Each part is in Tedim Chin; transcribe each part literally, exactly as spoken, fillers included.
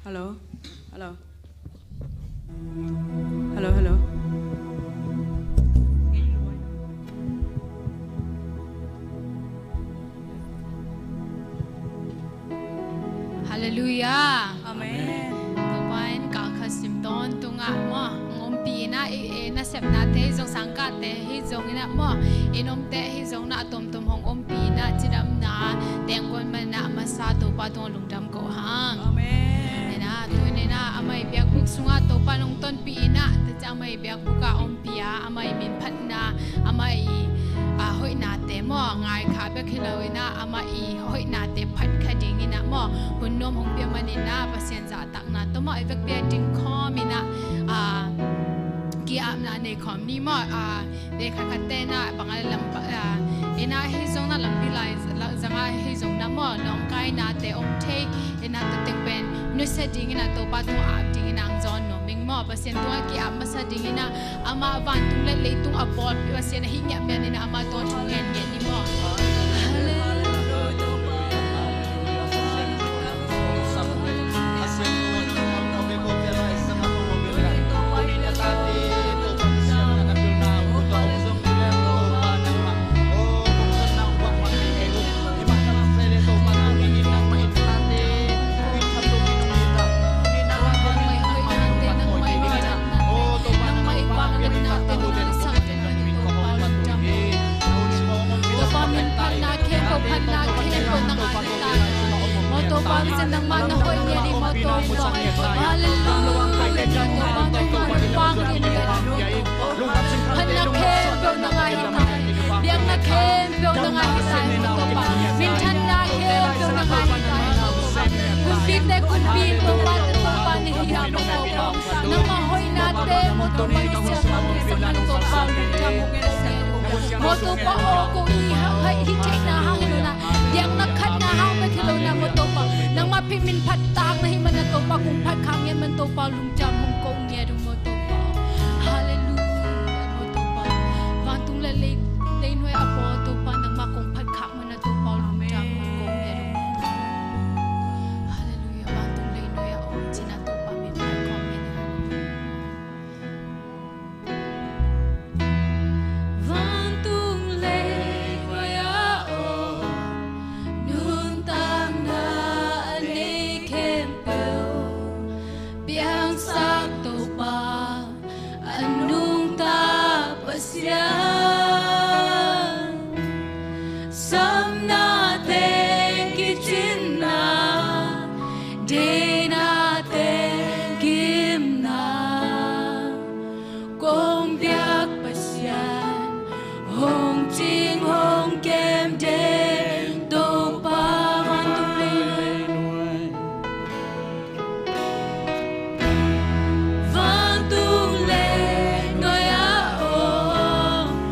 Hello. Hello. Hello, hello. Halleluiah. Amen. Topa in kal khat sim tawntung ah maw, hong ompih in ah, i, i nasepnate hi zong, sangkahte hi zong in ah maw, i nomte hi zong in ah, a tomtom hong ompih in ah, cidamna teng guan man in ah, a masa Topa tungah lungdam ko hang. Amen. In ah, tu in ah, amah i biakbuk sungah Topa in hong tonpih in ah, tua ciang amah i biakbuk ah ompih a, amah i minphatna, amah i, a, hoihnate maw, ngai kha bek hi lo in ah, amah i hoihnate phat kha ding in ah maw, hun nuam hong pia man in ah, Pasian zahtakna tawh maw, i vekpi a ding khawm in ah, a, ki-apna nei khawm ni maw, a, Dei khat khat te na bang a lam, ah, ina hi zong na lampi lai zang a hi zong na maw, nawngkainate om thei, ina tua teng pen nusia ding ina Topa tungah ap ding ina ang zawn nuam ing maw. Pasian tungah ki-ap masa ding ina, amah vantung le leitung a bawl Pasian ahi ngiat mian ina amah tungah thu ngen ngiat ni maw. Topa, Pasian nangmah na hoih ngiat hi maw Topa. Halleluiah. Topa, nangmah na pang ngiat hi. Phatna khempeuh na ngah hi ta hi. Biakna khempeuh na ngah hi ta hi maw Topa. Minthanna khempeuh na ngah hi ta hi maw Topa. Kumpite kumpi Topa, Topa na hi a maw Topa. Nangmah hoihnate maw Topa, i siam maw Topa, lungdam maw Topa. Maw Topa aw, ko i hang hai hi theihna hang hi lo na, biakna khatna hang bek hi lo na maw Topa. Nangmah phi min phat tak na hi man na Topa, kong phat khak ngiat man Topa, lungdam hong ko ngiat uh maw Topa. Halleluiah maw Topa. Vantung le lei, leinuai a bawl Topa, nangmah kong phat khak man na Topa, lungdam hong ko ngiat uh maw Topa. Halleluiah. Vantung leinuai a om cina Topa min phat khawm ngiat uh. Vantung leinuai a om, nuntakna a nei khempeuh piangsak Topa, a nungta Pasian. Samna teng kicinna, deina teng gimna, kong biak Pasian, hong cing hong kem den Topa, vantung leinuai. Vantung leinuai a om,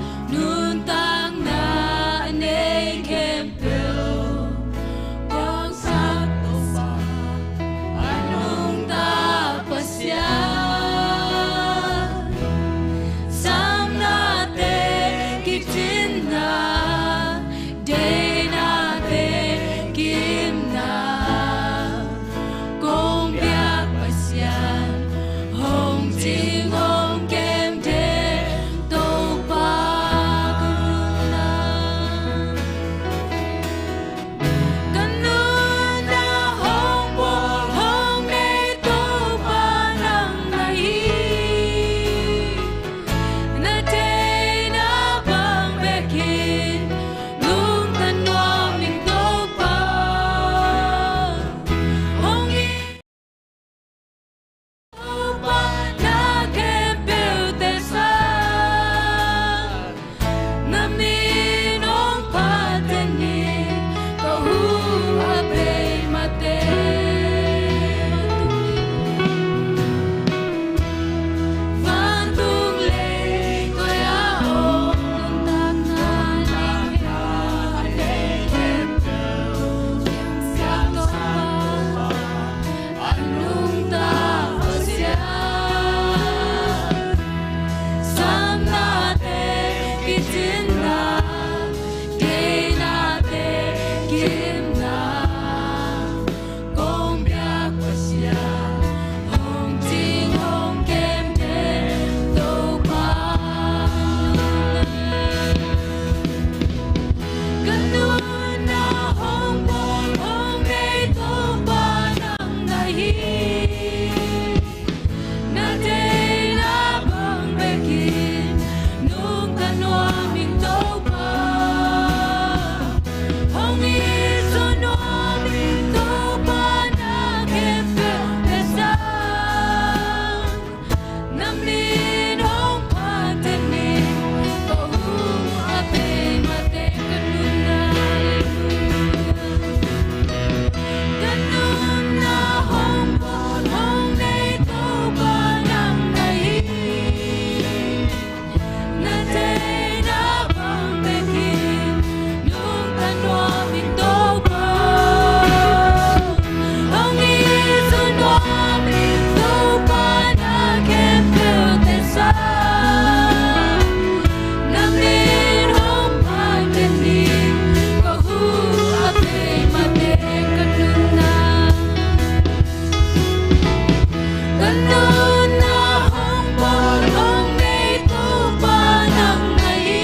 Nunna hong bawl hong nei Topa nang na hi.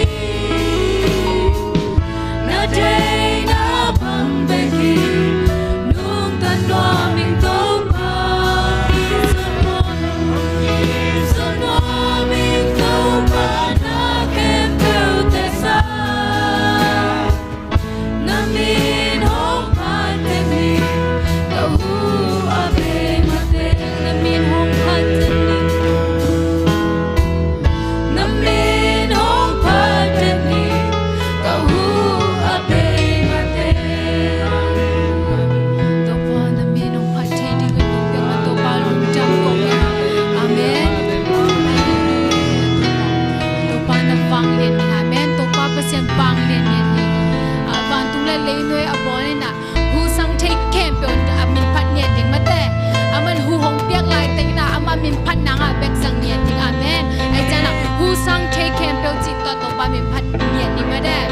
Na deihna bang bek hi. Nungta nuam ing Topa. Zon nuam ing Topa, na khempeuh tesa. Na min hong phat teh ni, ka hu a bei mah teh. Na min hong phat teh ni, na min hong phat teh ni, ka hu a bei mah teh. Topa, na min hong phat thei ding ka nung pek mah Topa lungdam kong e. Amen. Topa na vanglian in, amen. Topa Pasian vanglian in hi. A, vantung le leinuai a bawl in a, hu sang thei khempeuh a min phat ngiat ding mah teh. Aman hu hong piak lai teng in a, ama min phat nang a bek zang ngiat ding. Amen. Ahi zongin a, hu sang thei khempeuh cih tawh Topa min phat ngiat ding mah teh.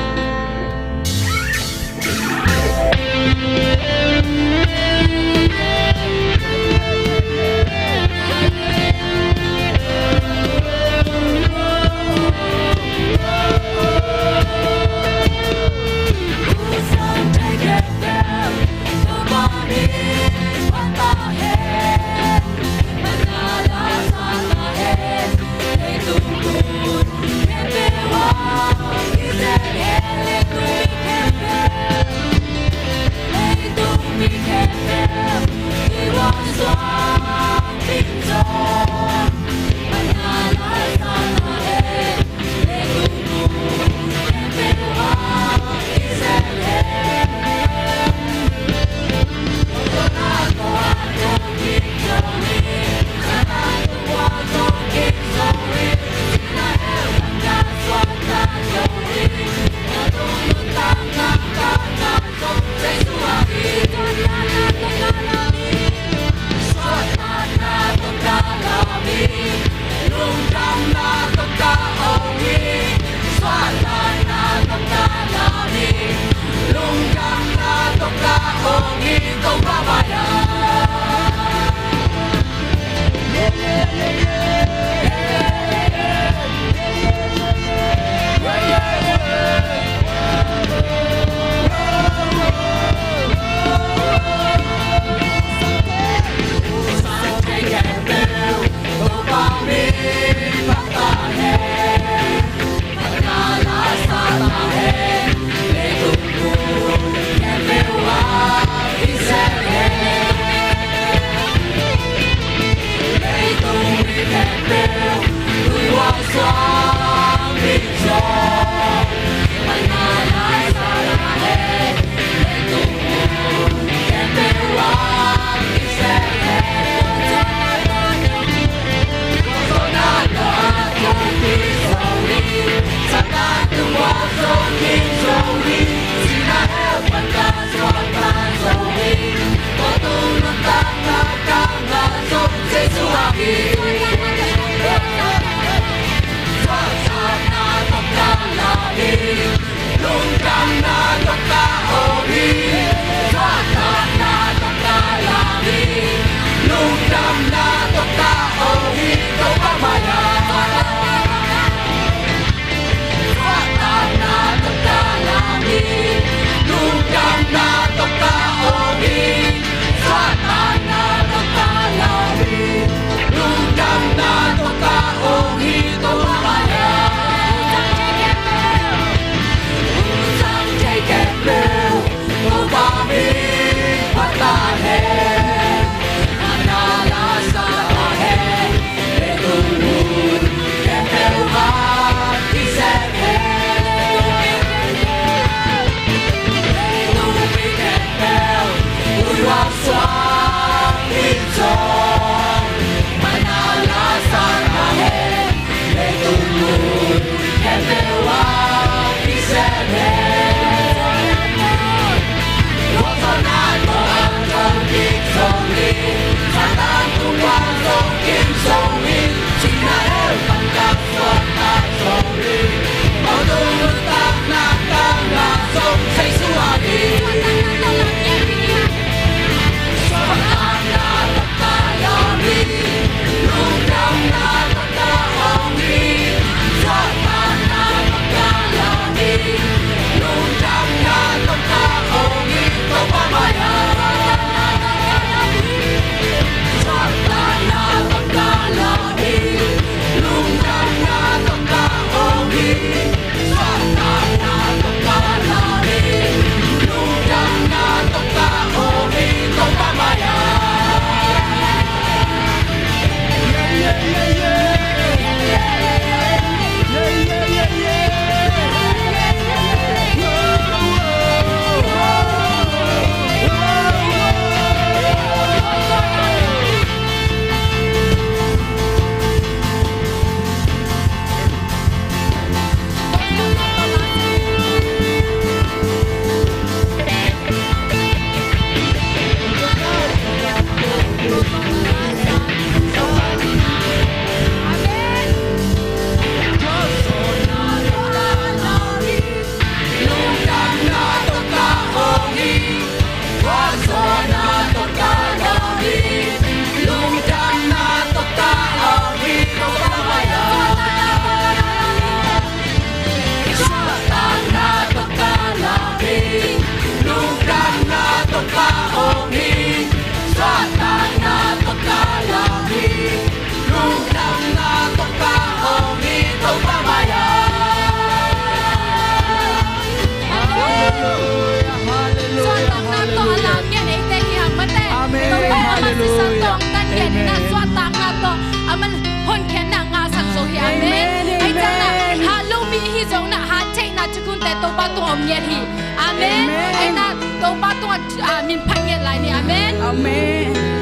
tung om ngiat hi. Amen. Amen. Aina Topa tungah, ah, min phat ngiat lai ni. Amen. Amen.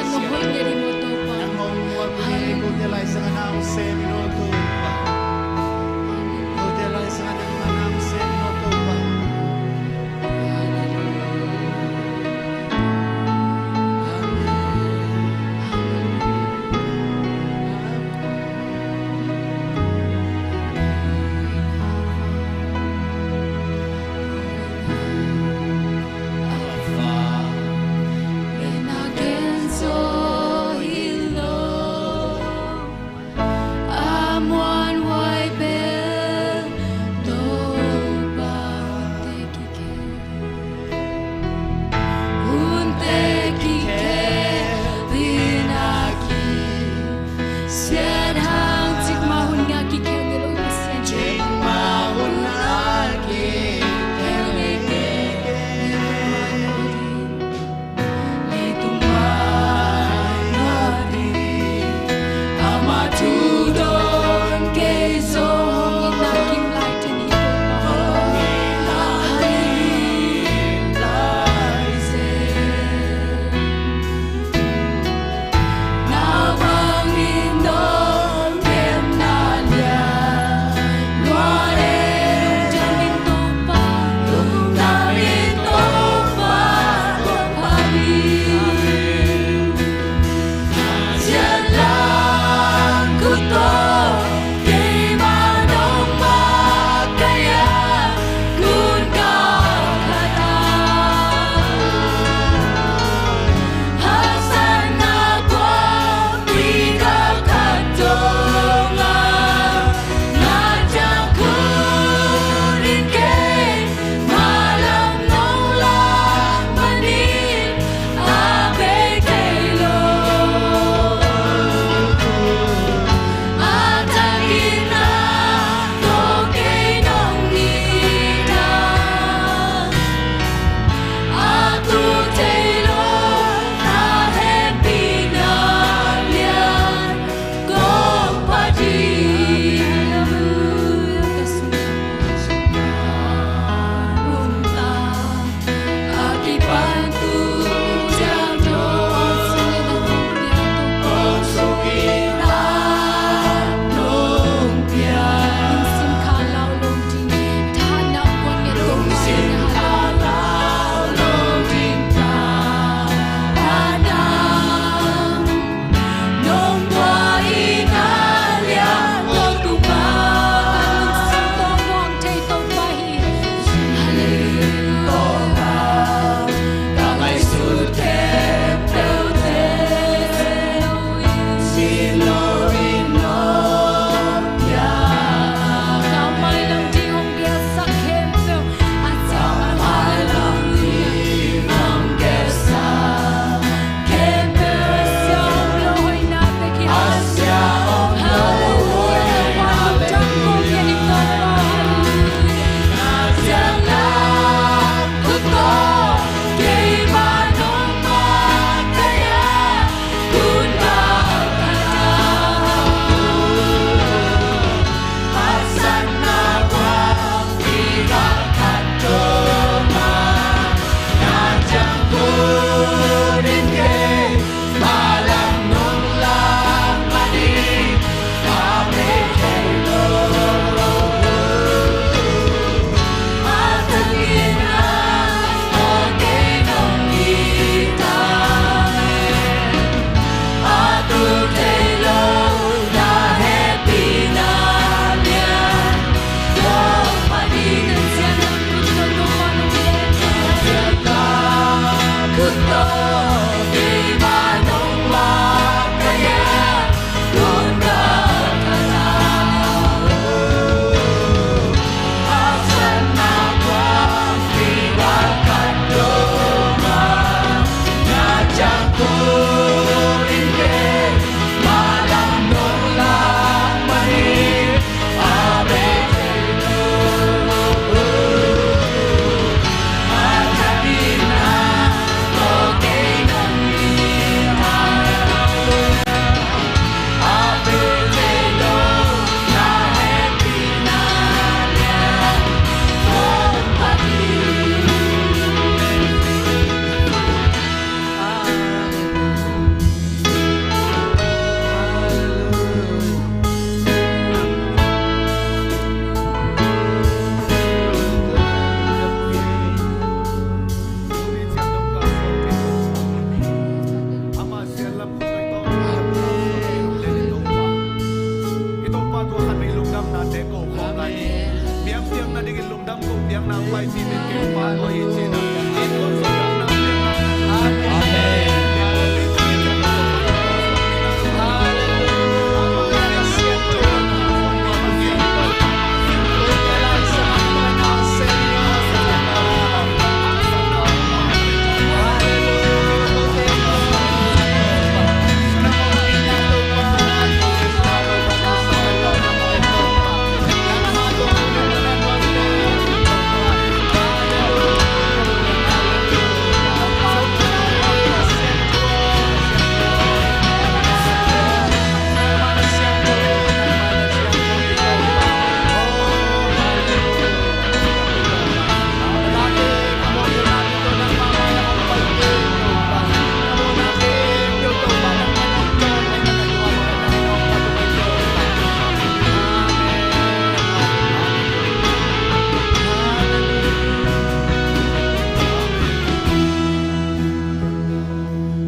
Hallelujah. Nang hoih nget hi maw Topa. Nang hong muak hi. Hallelujah. Kote laisang a na hong sem hi maw Topa. Kote laisang a nangmah na hong sem hi maw Topa. Hallelujah. Amen. Hallelujah.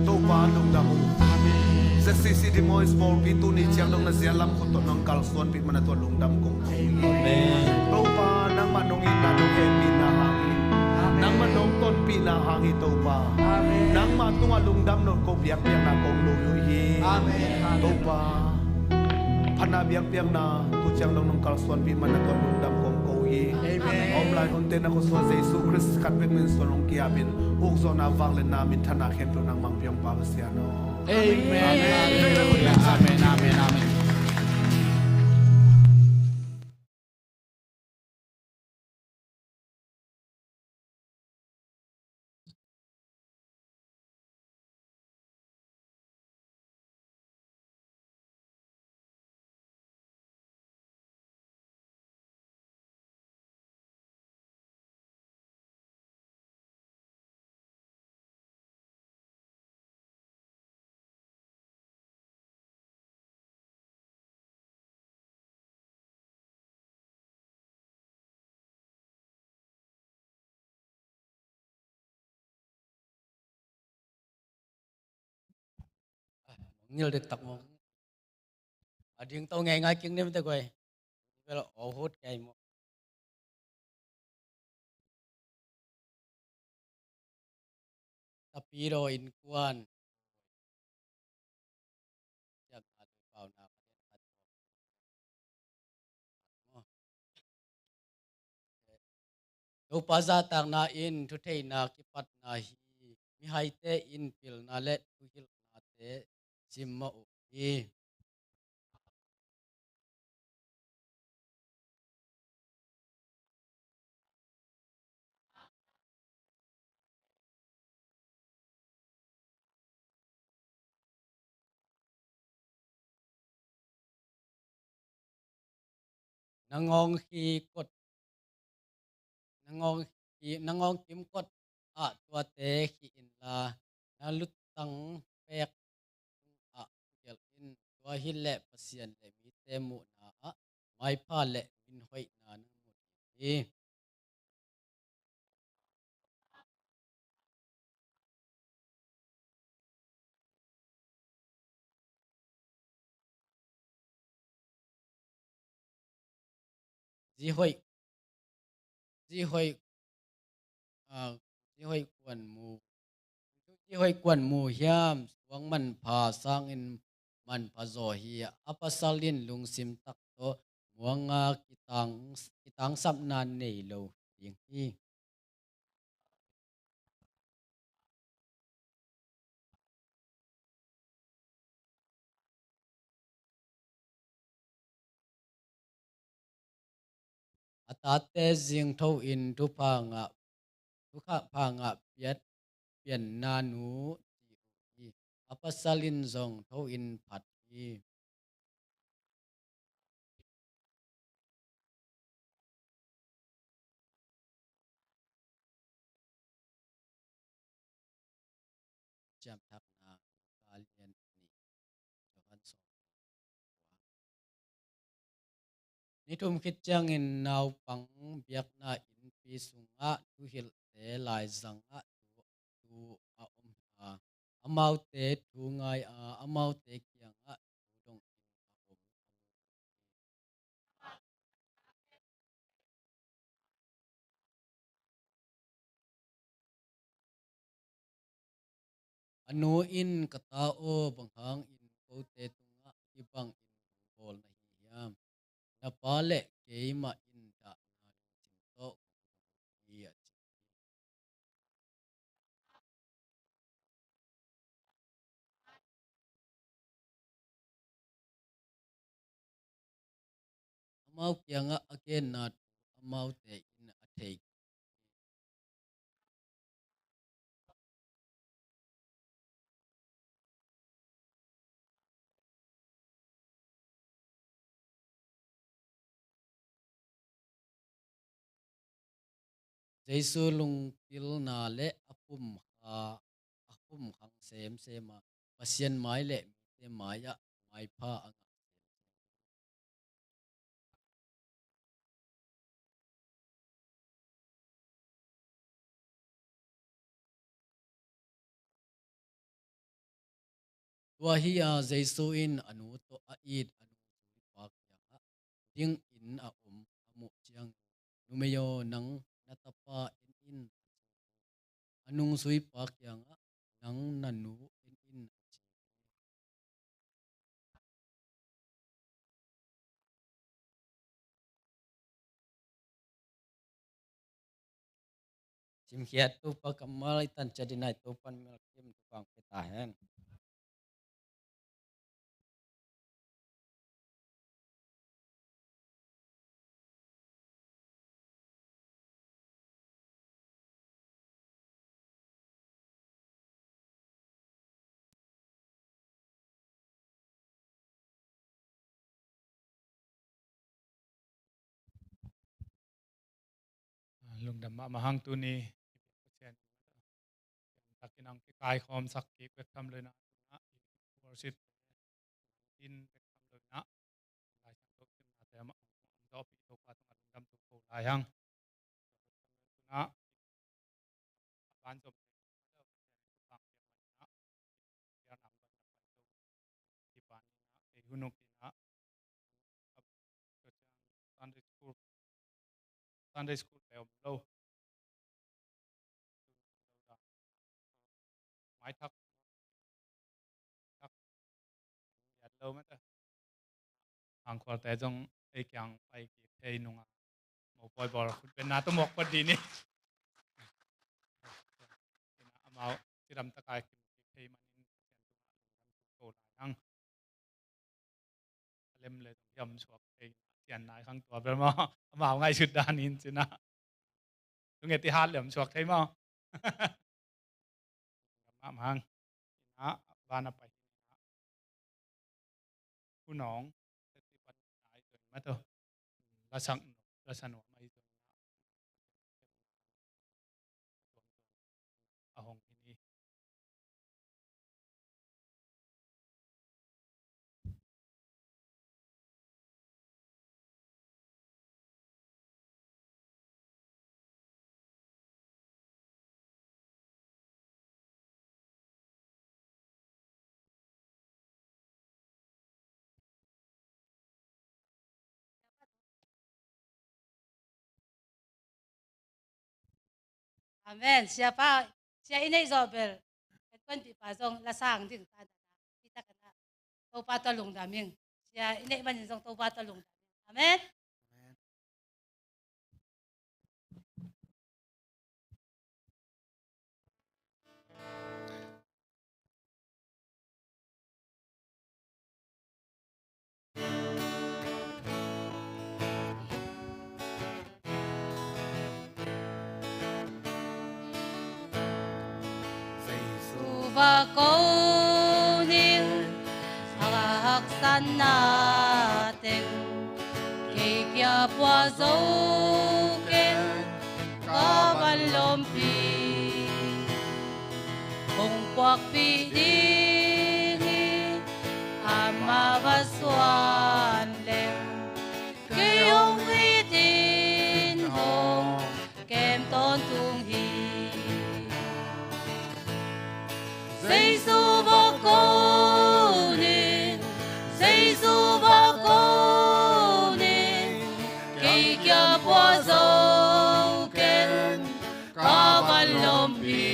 Topa lungdam uh. Amen. Z C C Des Moines pawlpi tuni ciang dong na zia lam khut tawh nong kalsuanpih man a tua lungdam kong ko hi. Amen. Topa nangmah nong itna nong hehpihna hang hi. Amen. Nangmah nong tonpihna hang hi Topa. Amen. Nangmah tungah lungdam nong ko biakpiakna kong lui uh hi. Amen. Topa phatna biakpiakna tu ciang dong nong kalsuanpih man a tua lungdam kong ko hi. Amen. Om lai hunte na khutsung Jesu Khrist khat bek min suan hong ki-apin ukzawhna vangliatna minthanna khempeuh nangmah hong pia ung Pa Pasian aw. Amen. Amen. Amen. Amen. Amen. Ngil dek tak maw. A ding to ngei ngai king nim te guai. Bel o hut kei maw. Tapidaw innkuan. Siamna tuipau nak Topa zahtakna in thutheihna kipatna hi. Mihaite in pilna le thuhilhnate simmawh uh hi. Na ngawng hi kot, na ngawng hi, na ngawng kim kot ah tuate hi inla, na luttang pek ah gelh in. Tua hileh Pasian le mite muhna ah maipha le min hoihna na mu hi. Zi hoih, zi hoih, ah, zi hoih kuan mu, zi hoih kuan mu hiam, suang manpha sangin manpha zaw hi. A pasal in lungsim tak tawh muanga kitang, kitangsapna nei lo ding hi. A tate zingtho in thupha ngah, thupha ngah piat, pianna nu ci uh hi. A pasal in zong tho in phat hi. Ciamthakna, Luka lian nih, Johan sawm. Ni thum khit ciangin naupang biakna innpi sungah thuhilhte laizangah tu, tu a om a, amaute thu ngai a, amaute kiangah thu dong in a om. A nu in, "Ka ta aw, bang hangin kote tungah hih bangin thu bawl na hi hiam? Na pa le keimah in dahna lungsim tawh kong dong hi," a ci hi. Amau kiangah a genna thu amaute in a thei kei hi. Jesu lungkilna le a pumkha, a pumkhang semsem a, Pasian mai le mite mai-ah maipha a ngah semsem. Tua hi-a Jesu in a nu tawh a it a nungzuipa kiangah dingin a om a muh ciangin, "Numei aw, nang na tapa en in," a ci hi. A nungzuipa kiangah, "Nang na nu en in," a ci hi. Simkhiat Topa kammal i tan ciat ding a, Topa'n mimal kim thupha pia ta hen. Lungdam mahmah hang tuni Pasian takin ang kikaikhawm sak kik bek tham lo in ah, worship in bek tham lo in ah, Lai Siangtho simnate mah hong zawhpih Topa tungah lungdam tu ko lai hang. Tuna a ban zom Sunday school, Sunday school pe om lo. Maitak, tak, yat lo mate. Hangkhualte zong ei kiang pai kik thei nunga mopawi bawl khut benna tawh mawk pat dih ni. Amau cidam takai kim kik thei manin ko lai hang. A lem le zong hiam suak thei, sian nai khang tua bel maw, amau ngaihsut dan in cina. Lunget i hat lem suak thei maw. Mahmah hang. Ina, vana pai. Hunawng, teti pan nai zong mah tawh. Lasak, lasa nuam ahi zong. A hong hi ni. Amen. Siapa, sia i neih zawh bel, en kuanpihpa zong lasang ding ta dana, hi ta kana. Topa tawh lungdam ing. Sia i neih manin zong Topa tawh lungdam ing. Amen. Amen. Jesu va ko ning, a haksatna teng kei kia pua zo keng, ka van lompi. Hong puakpih ding hi, amah va suan leng, kei hong it in hong kem tawntung hi. Jesu va ko ning, Jesu va ko ning, kei kia pua zo keng, ka van lompi.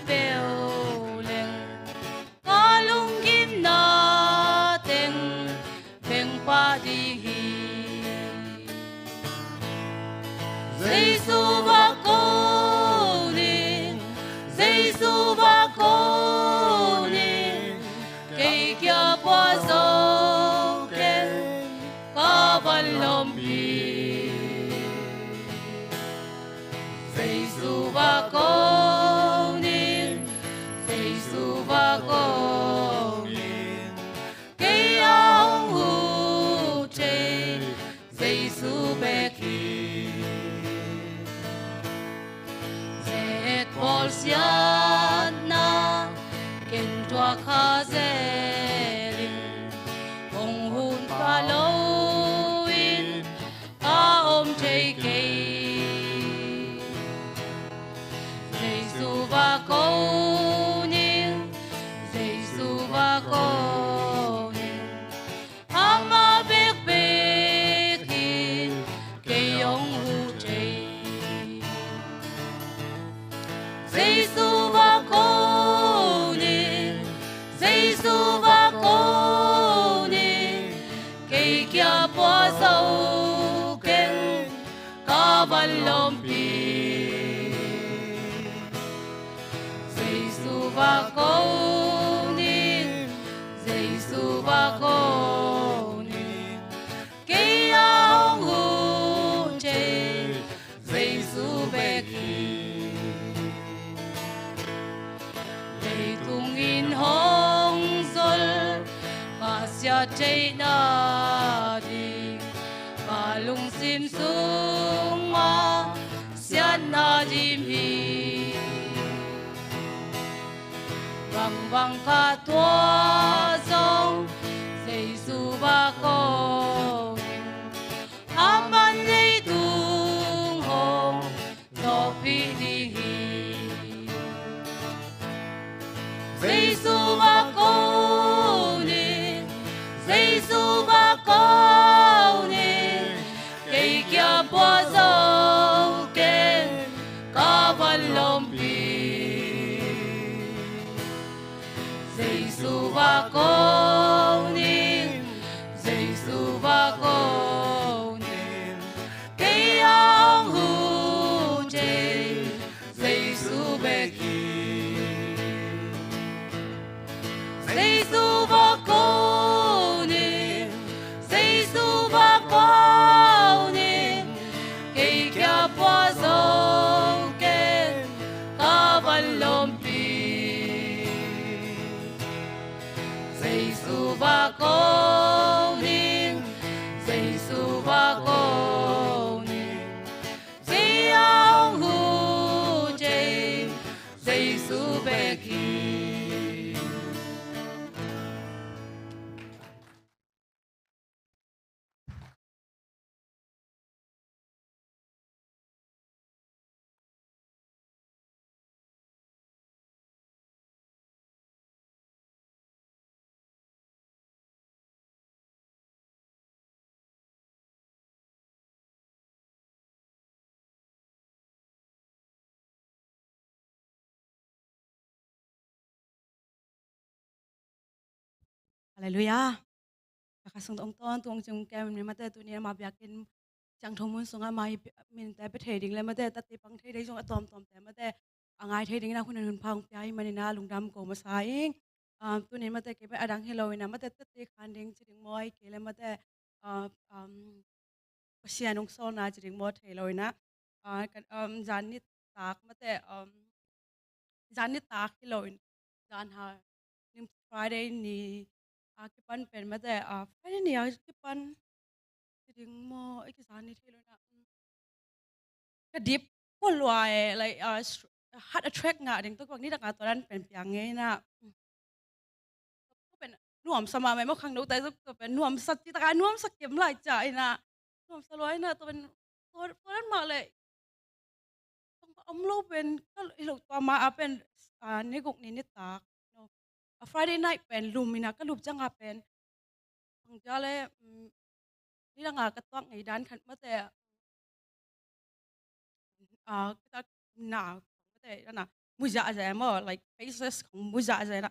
peuh leng, ka lunggimna teng bengpah ding hi. Jesu va ko ning, Jesu va ko ning, kei kia pua zo keng ka van lompi. Jesu va ko ning, Jesu va ko ning, kei a hong huh thei Jesu bek hi. Zet bawlsiatna ken tuak kha zel in, hong hun pha lo in ka om thei kei. Jesu va ko ning, Jesu va ko ning, amah bekbek in kei hong huh thei. Jesu va ko ning, Jesu va ko ning, kei kia pua zo keng ka van lompi. Jesu va ko ning, Jesu va ko ning, kei a hong huh thei Jesu bek hi. Leitung in hong zol ka siat theihna ding, ka lungsim sungah siatna dim hi. Bangbang ka tuah zong Jesu va ko ning, amah leitung hong zawhpih ding hi. Jesu va ko ning, Jesu va ko ning, kei kia pua zo keng ka van lompi. Jesu va ko ning, Jesu va ko ning, kei a hong huh thei Jesu bek hi. Jesu va ko ning, Jesu va ko ning, kei kia pua zo keng ka van lompi. Jesu va ko ning, Jesu va ko ning, kei a hong huh thei Jesu bek hi. Halleluiah. Kha sung tawh hong tawntung hong cium kem in mate, tuni in ama biakinn siangtho mun sungah ama minte pia thei ding le mate, tate pang thei ding zong a tuamtuamte mate a ngai thei dingin a hun in hun pha hong pia ahih manin a lungdam ko masa ing. Um, tuni in mate kei bek a dang hi lo in a mate tate khan ding ci ding maw, ahih kei le mate, uh, um, Pasian hong sawlna ci ding maw thei lo in a, ah, kan, um, zan nitak mate, um, zan nitak hi lo in, zan ha, nim Friday ni a kipan pen mate, ah, Friday ni a kipan ci ding maw, ei ki zan ni thei lo in a, um, ka dip ko lua e, like, ah, s-, heart attack ngah ding tuk bang ni dak a tua dan pen piang ngei in a. Tua pen nuamsa mahmah maw, khangnote zong tua pen nuamsa, cih tak a nuamsa kem lai ciang in a, nuamsa lua in a, tua pen tua, tua dan mah leh om lo pen ka hi lo, tua ma a pen, ah, ni guk ni nitak, no, a Friday night pen lum in a, ka lum ciang a pen bang dia le, mm, ni dang a ka tuak ngei dan khat mate, ah, ka tuak na mate, na, mu zahzah maw, like, faces khong mu zahzah na.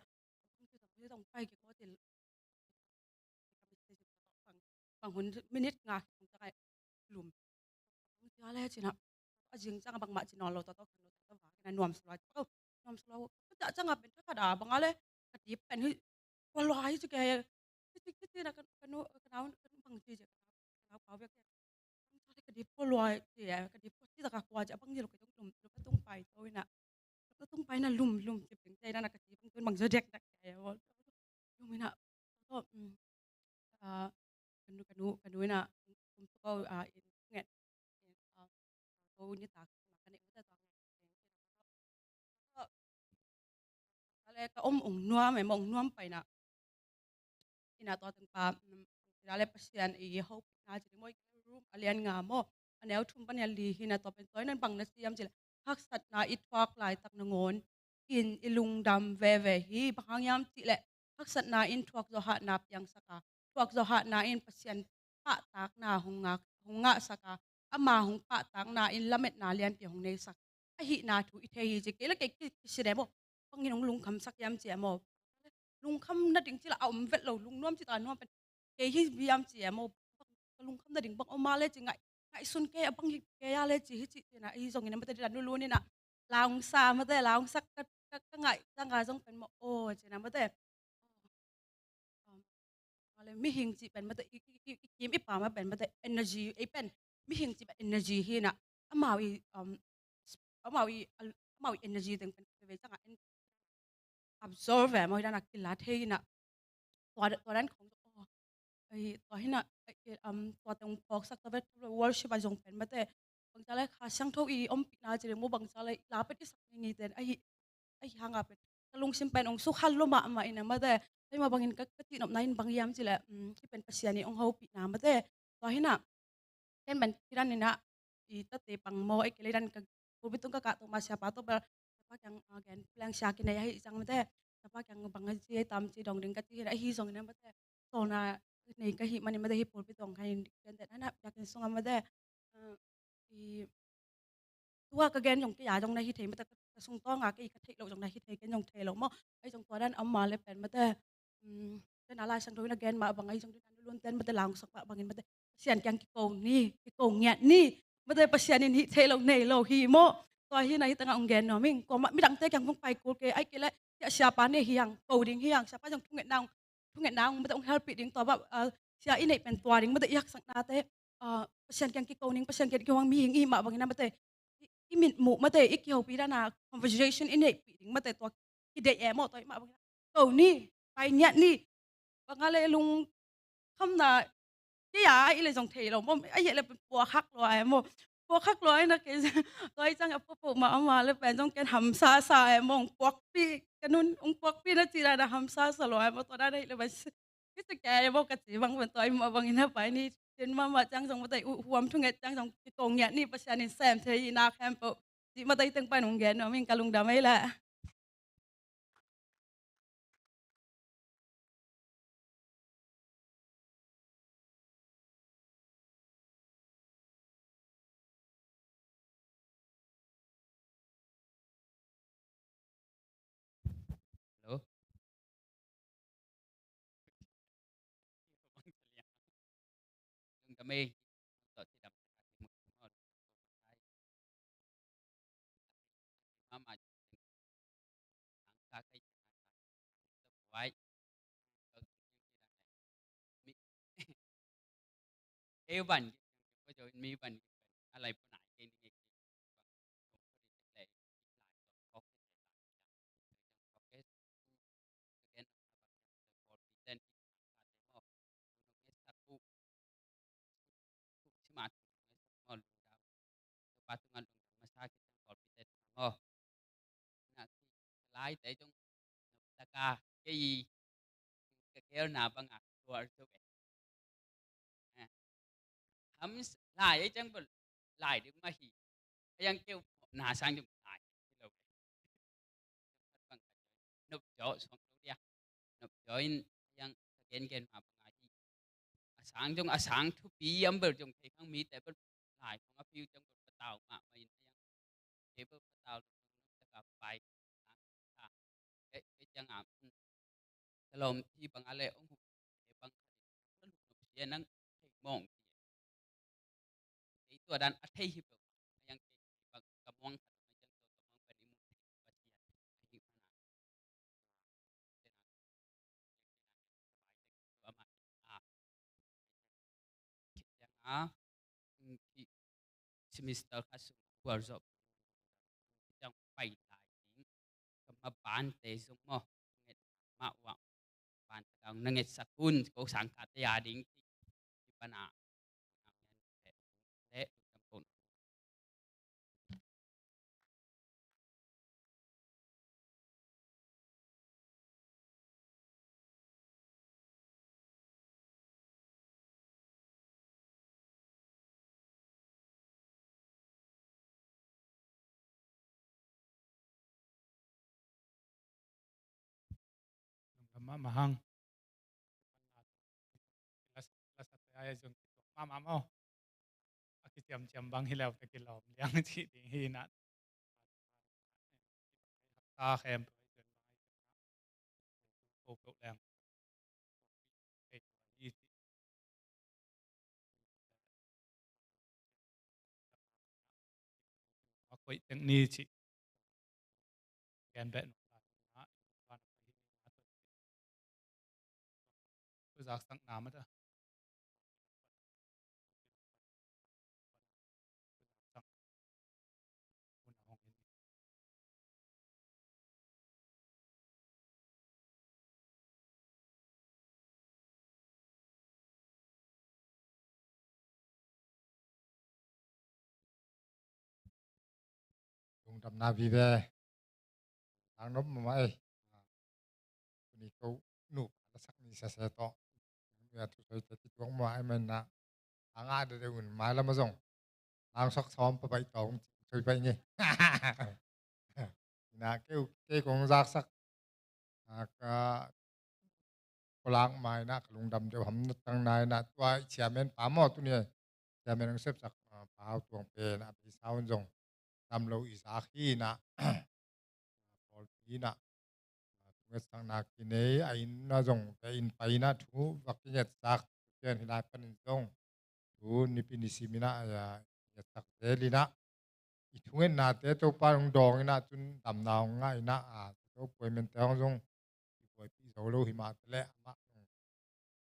Bang hun minute nga khong tangah lum. Bang tia le cina a zing cang bangmah ci nawn lo, tua tawh khen lo, tua tawh va kena nuam sulaw, nuam sulaw. Ka cah cang a pen ka khat a bang a le ka dip pen hi kua lua hi ci ke. Kici kici na ka nu ka nau ka nu bang ci ci ka nau pau bek ci. Ka dip kua lua ci, ka dip kua ci taka kua ci a bang ci lo ka zong lum lum a tung pai to ina. Lum a tung pai na lum lum ci ping ci na ka ci bang tun bang ci dek dek ci. Lum ina to, um, ah, ka nu ka nu ka nu ina kum tu ko, ah, in nget. Ko ni tak ka ne ka tak ka le ka om ung nuam em ung nuam pai na. Ina tua teng pa, um, ina le Pasian i hopihna ci ding maw, i room a lian nga maw, a neu thum pan a li hi na, tua pen tua ina bang na siam ci le haksatna i thuak laitak nangawn in i lungdam veve hi. Bang hang hiam cih le haksatna in thuak zawhahna piangsak a, thuak zawhahna in Pasian pahtakna hong ngah, hong ngahsak a, ama hong pahtakna in lametna lianpi hong neisak ahihna thu i thei hi ci. Kei le kei ki, kisi dem aw, bangin hong lungkhamsak hiam ci a maw? Lungkham nading ci la a om vet lo, lungnuam ci ta nuam pen kei hi hiam ci a maw? Ka lungkham nading bang om a le ci ngaih, ngaihsun kei a bang hi kei a le ci hi ci cina, ahi zongin a mate dina nulun ina laungsa mate laungsak ka, ka, ka ngaih zanga zong pen maw aw cina mate. Um, male mihing ci pen mate i, i, i, i kim i pama pen mate energy ei pen mihing ci pen energy hi na. Amau i, um, amau i, amau i energy teng pen veve canga en absorb ve maw hi dana kila thei hi na. Tua, tua dan khong, oh, ai, tua hi na, ai, um, tua teng phawksak ta vet worship a zong pen mate bangca le Kha Siangtho i ompihna ci le maw bangca le la pen i sak ngi ngi ten ahi, ahi hanga pen ka lungsim pen ong sukhal lo mahmah ina mate. Tua hi mah bangin ka, ka cihnopna in bang hiam ci le, um, hi pen Pasian i ong hopihna mate. Tua hi na ken pen kiran ina i tate pang maw, ai kei le dan ka pulpit tung ka kah tung ma siapa tawh bel siapa kiang, ah, gen leng sia kinei ahi cang mate. Siapa kiang bang a ci ai tam ci dong ding ka ci hi na, ahi zongin a mate. Tawlna nei ka hih manin mate hi pulpit tung ka hin gen den ana biakinn sunga mate. Ah, i tua ka gen zong kei a zong na hi thei mate, ka sung tawnga kei ka theih loh zong na hi thei, ken zong thei lo maw. Ahi zong tua dan a om ma le pen mate, um, den a Lai Siangtho in a gen mah bang ahi zong den a nulun ten mate laungsak mah bangin mate Pasian kiang kiko ni, kiko ngiat ni. Mate Pasian in hih theih loh nei lo hi maw. Tua hi na hi tengah ong gen nuam ing. Kuamah midangte kiang hong pai kul kei, ai kei le siapa ne hi hang, ko ding hi hang, siapa zong thungetna ong, thungetna ong mate ong helpih ding tua bah, ah, sia i neih pen tua ding mate i haksaknate, ah, Pasian kiang kiko ning, Pasian kiang kiko hang mihing i mah bangin a mate i, i mitmuh mate i kihopi dana conversation i neihpih ding mate tua kideih e maw, tua i mah bangin a ko ni, pai ngiat ni. Bang a le lungkhamna kei a i le zong thei lo maw, a i le puak hak lo ai maw. Puak hak lo ai na kei tua i cang a puak puak ma ama le pen zong ken hamsa sa ai maw, ong puakpi ka nun ong puakpi na ci dana hamsa sa lo ai maw, tua dana i le ban kisa kei maw ka ci bang pen tua i mah bangin a pai ni. Cin mama cang zong mate uh huam thunget cang zong kiko ngiat ni, Pasian in sem thei i na khempeuh ci mate i teng pai nung gen nuam ing, ka lungdam ei la. Hello. Lungdam ei. Ei van, mi van, a lai puna kei ni kei. Lai te jong taka kei ka kel na banga tuar tu ke. Ham lai ai jang bel lai ding ma hi. Yang keu na sang jong lai lo. Nop jo song lo dia. Nop jo in yang gen gen ma banga hi. A sang jong a sang thupi yam bel jong thei khang mi te bel lai khong a piu jong bel patau ma ma in yang. Te bel patau taka pai. ciang a, ka lawm hi bang a le ong huk bang khat in ka luk nop sia nang thei mawng. Kei tua dan a thei hi peuh. Yang kei bang ka muang khat ma ciang tua ka muang pan i mu thei Pasian a hi mana. Semester khat sung bual zawh ciang pai lai ding. Ka mabante zong maw, nget mah uang ban takang na ngetsak un ko sangkate a ding. Ki pana le Lungdam mahmah hang. Lasa, lasa te ai zong kituak mahmah maw. A kiciamciam bang hi leu te kilawm liang cih ding hi na. Hapta khempeuh ai zong bang ai zong na. Ko ko leng. A koih teng ni cih gen beh nung lai na, tu zaksakna mah ta. Lungdamna vive. Tang nop mama ei. Tuni ko nu pa lasak ni sese tawh. Nung ya thu soi te kituak mua ai mai na. Anga de de un mai lama zong. Nang sok sawm pa bai tawng soi bai nge. Na keu kei kong zaksak. A ka kolak mai na ka lungdam deuh ham na tang nai na tua i chairman pa maw tuni ai. Chairman ang sepsak pa hau tuang pen a pi saun zong. Tam lo i zak hi na. Pawl pi na. Tunget sakna kinei a inn na zong te inn pai na thu vak kinget sak. Ken hi lai panin zong. Thu nipi nisim ina a ngetsak zel ina. I thungetnate Topa hong dawng ina tun damna hong ngah ina a Topa puai mente hong zong i puaipih zo lo hi mah te le amah zong.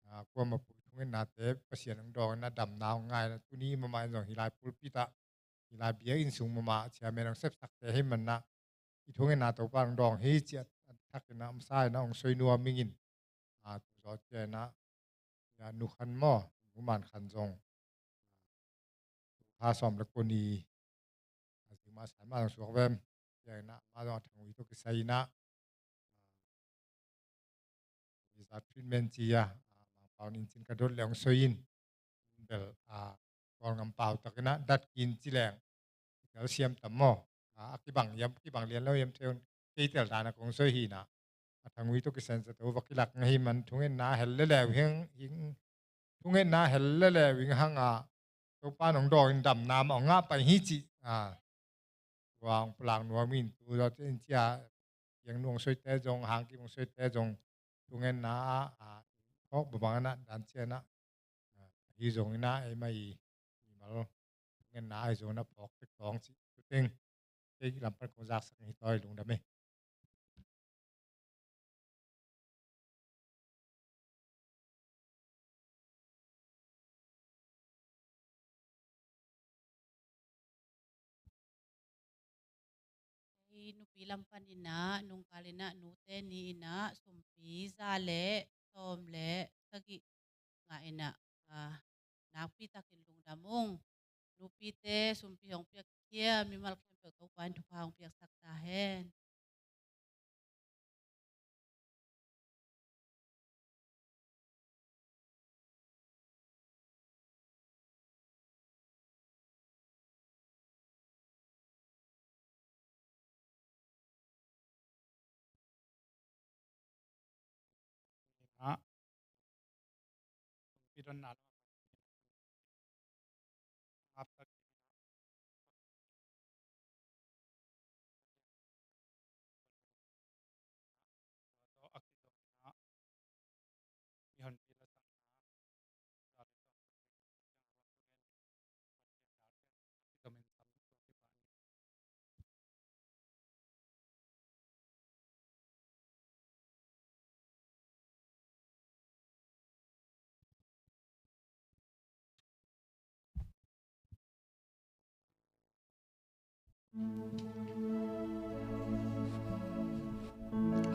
A, kuama pu i thungetnate Pasian hong dawng ina damna hong ngah ina tuni mama in zong hi lai pulpit ah hi lai biakinn sung mama chairman hong sepsak te hi man na. I thungetna Topa hong dawng hi ci a thak ina hong sa ina hong soi nuam ing in. A, tu zaw cia ina. Ya nu khan maw, nu man khan zong. Kha sawm le kua ni. A zing ma san ma zong suak vem. Cia ina ma zong a thang ui tawh kisai ina. Visa treatment ci a. Mangpau nin cin ka dot le hong soi in. Bel a Kawlngam pau tak ina dat kin ci leng. Tel siam tam maw. A kibang yam kibang lian lo yam theun. Kei tel dan a kong soi hi na. A thangui tawh kisensa to va kilak ngah hi man thungetna hel le leu hing hing thungetna hel le leu hing hang a Topa nong dawng in damna mah ong ngah pai hi cih a tua ong pulak nuam in tu zaw te in cia kiang nuang soite zong hang kim ong soite zong thungetna a a hawk babang a na dan cia na a hi zong ina ei mai i mal thungetna a hi zong na phawk tek tawng cih tu teng. Kei lam pan kong zaksak hi tawi lungdam e. Hei nupi lam pan ina nungkal ina nute ni ina sumpi za le sawm le sagih ngah ina a nakpi takin lungdam ung. Nupite sumpi hong piakkhia mimal khempeuh Topa in thupha hong piaksak ta hen.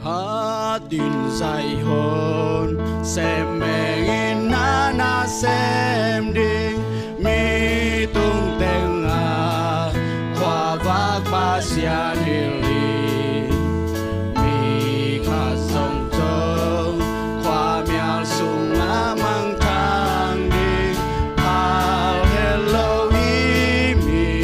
Hat in Zion sem mengin na na sem ding, mi tung teng a khuavak Pasian hilh hi. Mi khat zong zong khuamial sungah mangthang ding, phal het lo hi. Mi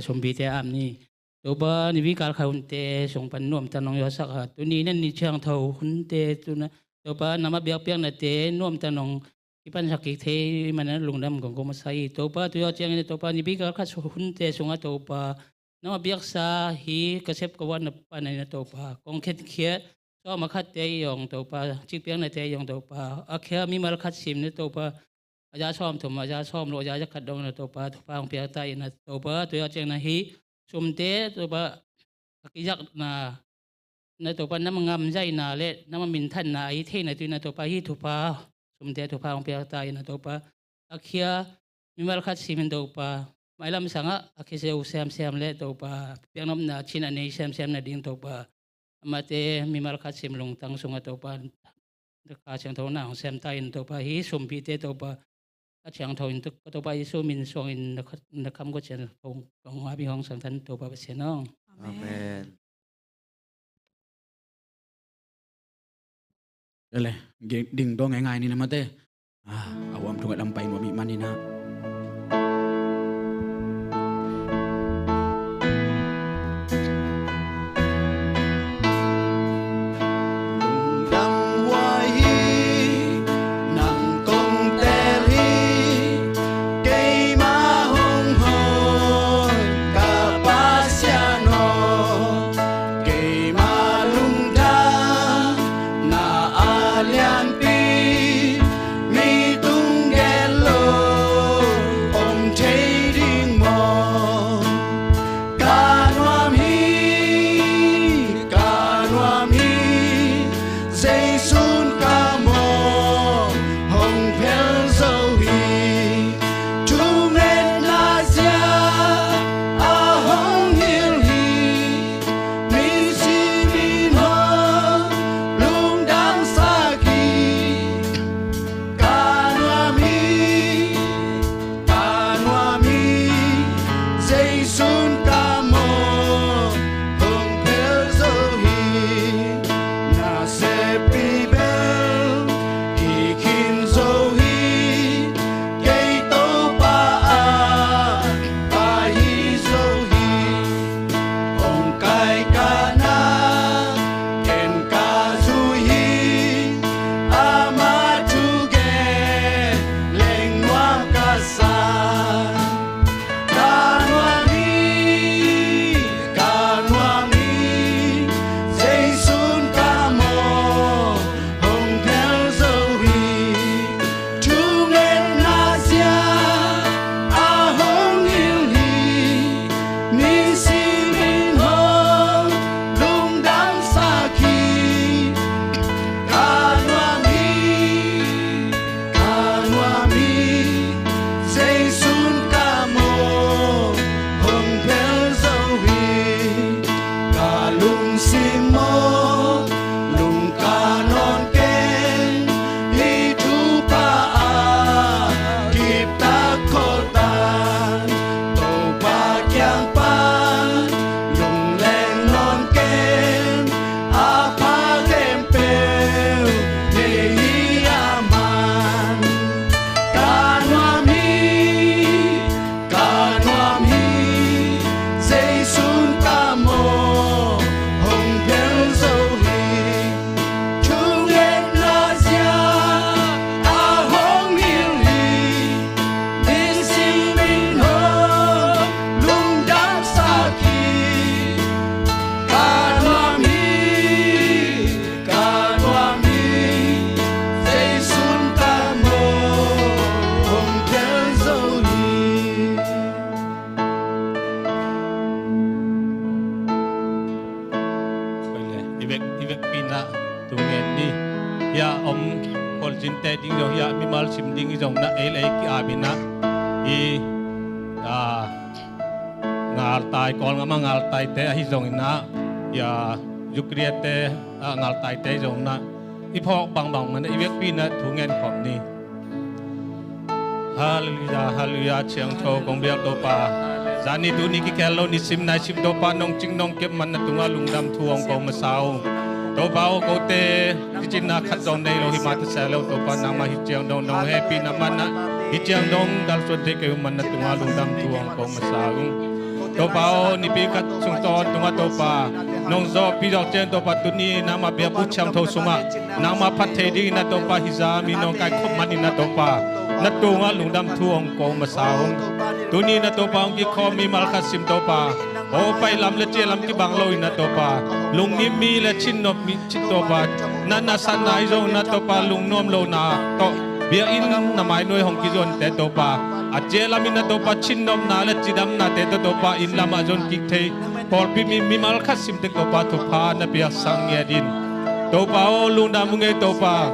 Sumpite amen. Topa, nipi kal khat hunte sung pan nuamtan hong zawhsak a, tuni na ni thiangtho hunte, tuna Topa, nangma biakpiaknate nuamtan hong kipansak kik thei manin lungdam kong ko masa hi. Topa, tu zawh ciangin Topa, nipi kal khat hunte sungah Topa, nangma biaksa hi ka sep ka vuan na pan a ina Topa, kong khenkhiat sawm a khatte i hong Topa, cikpiaknate i hong Topa, a khia mimal khat sim na Topa, a za sawm thum, a za sawm lo, a za za khat dong na Topa, thupha hong piak ta ina Topa, tu zawh ciangin hih sumte Topa, a kizakna na Topa, nangma ngamzaina le nangma minthanna a hi theina tu ina Topa, hih thupha, sumte thupha hong piak ta ina Topa, a khia mimal khat simin Topa, mailam sangah a khia zo semsem le Topa, piaknopna cin a nei semsem nading Topa, amate mimal khat sim lungtang sungah Topa, ka siangtho na hong sem ta in Topa, hih sumpite Topa, ka siangtho in Topa Jesu min suangin na kha-, na kham ko cian hong, hong abi hong sang tan Topa Pasian hong. Amen. Amen. Ele, ding dong ngai ngai ni na mate. Ah, a huam thunget lam pai nuam ih manin ah. Lungdam huai hi, nang kong tel hi, keimah hong hon ka Pasian aw. Keimah lungdamna a lianpi, mi tung gel lo na ei le ei ki-apin ah, i, a, ngaltai, Kawlgam ah ngaltaite ahi zongin ah, i, a, Eucharistia-te, a, ngaltaite ahi zongin ah, i phawk bangbang man ah i vekpi-in ah thu ngen khawm ni. Halleluiah, halleluiah, siangtho kong biak Topa. Zani tuni kikhel lo nisim naisim Topa nong cing nong kep man na tungah lungdam thu hong ko masa ung. Topa aw, kote kicinna khat zong nei lo, hi mah ta seh lo Topa, nangmah hi ciang dong nong hehpihna man ah hi ciang dong kalsuan thei kei uh man na tungah lungdam thu hong ko masa ung. Topa aw, nipi khat sung tawntungah Topa nong zawhpih zawh ciang Topa tuni nangmah biakbuk siangtho sungah nangmah phat thei dingin ah Topa, hih zah mi nong kaikhop manin ah Topa na tungah lungdam thu hong ko masa ung. Tuni in ah Topa hong kikhawm mimal khat sim Topa, aw, pai lam le cia lam kibang lo in ah Topa, lungngim mi le cinnop mi cih Topa, na nasatna ahi zongin ah Topa, lungnuam lona tawh biakinn na mainuai hong kizuante Topa, a cia lam in ah Topa, cinnopna le cidamnate tawh Topa, inn lamah zon kik thei pawlpi mi mimal khat sim tek Topa, thupha na piaksak ngiat in. Topa aw, lungdam ung ei Topa.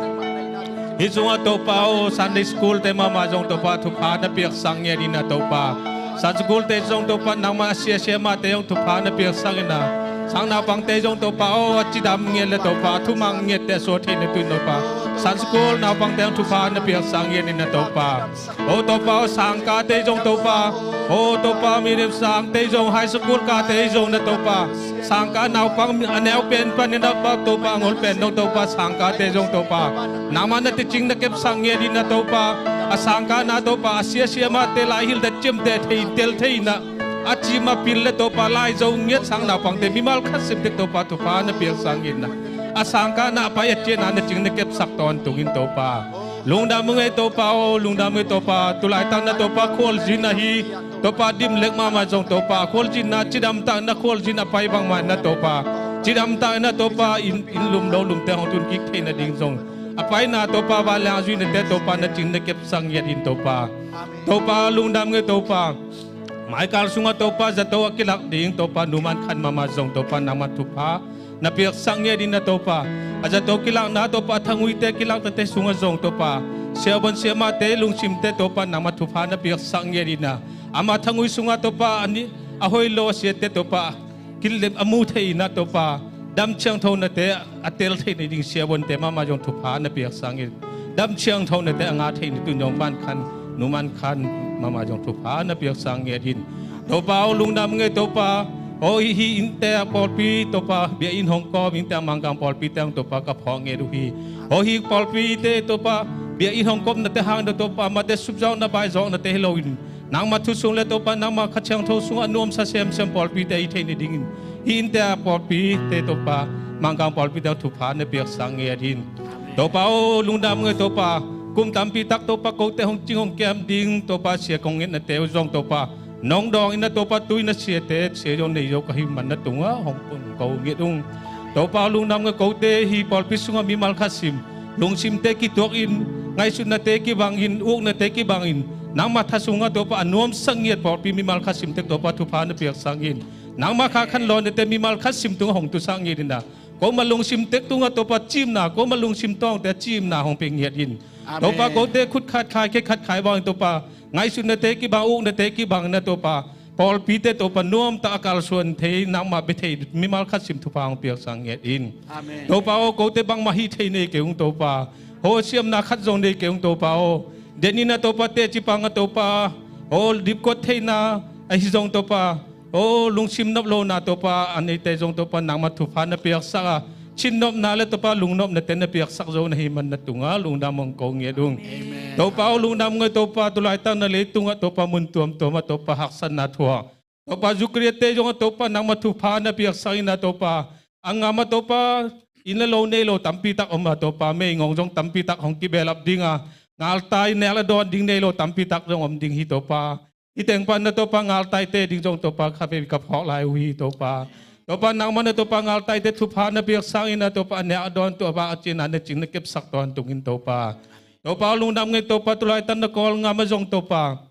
Hih sungah Topa aw, Sunday school-te mahmah zong Topa, thupha na piaksak ngiat in ah Topa, Sunday school-te zong Topa, nangmah a sia sia mahte zong thupha na piaksak in ah, sang naupangte zong Topa aw, a cidam ngiat le Topa, a thumang ngiatte a suak theihna tu-in Topa, Sunday school naupangte zong thupha na piaksak ngiat in ah Topa. Aw Topa aw, sangkate zong Topa, aw Topa, medium sangte zong, high school kate zong na Topa, sangka naupang a neu pen panin ah Topa, a ngol pen dong Topa, sangkate zong Topa, nangmah na tecing na kepsak ngiat in ah Topa, a sangkahna Topa, a sia sia mahte, lai hilhte ciamteh thei, tel thei in ah, a cim a pil le Topa, lai zo ngiat sang naupangte mimal khat sim tek Topa, thupha na piaksak ngiat in ah, a sangkahna a pai a ciahna na cing na kepsak tawntung in Topa. Lungdam ung ei Topa aw, lungdam ung ei Topa. Tulaitak na Topa khualzin ahi Topa, dim lek mahmah zong Topa, khualzinna, cidamtakna khualzin a pai bangmah na Topa, cidamtakna Topa, inn, inn lum lo lumte hong tun kik theihna ding zong a paina Topa, vanleng a zuihnate Topa, na cing na kepsak ngiat in Topa. Topa lungdam ung ei Topa. Maikal sungah Topa, zato a kilak ding Topa, nu Man Khan mahmah zong Topa, nangmah thupha na piaksak ngiat in ah Topa, a zato kilakna Topa, a thanguite kilaknate sungah zong Topa, siavuan siamahte lungsimte Topa, nangmah thupha na piaksak ngiat in ah, amah thangui sungah Topa, a ni, a hoih lo a siate Topa, kilem a mu thei in ah Topa, dam siangthonate a tel theihna ding siavuante mahmah zong thupha na piaksak ngiat in, dam siangthonate a ngah theihna tu-in zong Man Khan, nu Man Khan mahmah zong thupha na piaksak ngiat in. Topa aw, lungdam ung ei Topa. Aw, hih, hih innte ah pawlpi Topa, biakinn hong kawm innte ah, Mangkang pawlpite hong Topa, ka phawk ngiat uh hi. Aw, hih pawlpite Topa, biakinn hong kawmnate hang Topa, amahte supzawkna baizawknate hi loin, nangmah thu sung le Topa, nangmah Kha Siangtho sungah a nuamsa semsem pawlpite ahi theihna dingin, hih innte ah pawlpite Topa, Mangkang pawlpite ah thupha na piaksak ngiat in. Topa aw, lungdam ung ei Topa. Kum tampi tak Topa, kote hong cing hong kem ding Topa, sia kong ngetnate uh zong Topa, nong dawng in ah Topa, tu-in a siate, sia zong nei zo ka hih man na tungah hong pung ko ngiat ung. Topa aw, lungdam ung ei, kote hih pawlpi sungah mimal khat sim, lungsimte kituakin, ngaihsutnate kibangin, uknate kibangin, nangmah tha sungah Topa, a nuamsa ngiat pawlpi mimal khat sim tek Topa, thupha na piaksak in. Nangmah Kha Khan Lawnate mimal khat sim tungah hong tusak ngiat in ah, komah lungsim tek tungah Topa, cimna, komah lungsim tawngte a cimna hong pia ngiat in. Amen. Topa, kote khut khat khai, khe khat khai bangin Topa, ngaihsutnate kibang, uknate kibang in ah Topa, pawlpite Topa, nuamtak a kalsuan thei, nangmah bia thei mimal khat sim thupha hong piaksak ngiat in. Amen. Topa aw, kote bangmah hih thei nei kei ung Topa. Aw, siamna khat zong nei kei ung Topa aw. Den in ah Topa, teci pang ah Topa, aw, dipkuat theihna ahi zong Topa, aw, lungsim nop lona Topa, a neite zong Topa, nangmah thupha na piaksak a, cinnopna le Topa, lungnopnate na piaksak zo na hih man na tungah lungdam hong ko ngiat ung. Amen. Topa aw, lungdam ung ei Topa, tulaitak na leitungah Topa, mun tuamtuamah Topa, haksatna thuak Topa, Eucharistia-te zong ah Topa, nangmah thupha na piaksak in ah Topa, a ngamah Topa, inn le lo nei lo tampi tak om a Topa, meigong zong tampi tak hong kibelap ding a, ngaltai nek le dawn ding nei lo tampi tak zong om ding hi Topa. Hih teng pan ah Topa, ngaltaite ding zong Topa, kha vei ka phawk lai uh hi Topa. Topa, nangmah na Topa, ngaltaite thupha na piaksak in ah Topa, a nek a dawn tawh a vak a ciahna na cing na kepsak tawntung in Topa. Topa aw, lungdam ung ei Topa, tulaitak na Kawlgam ah zong Topa,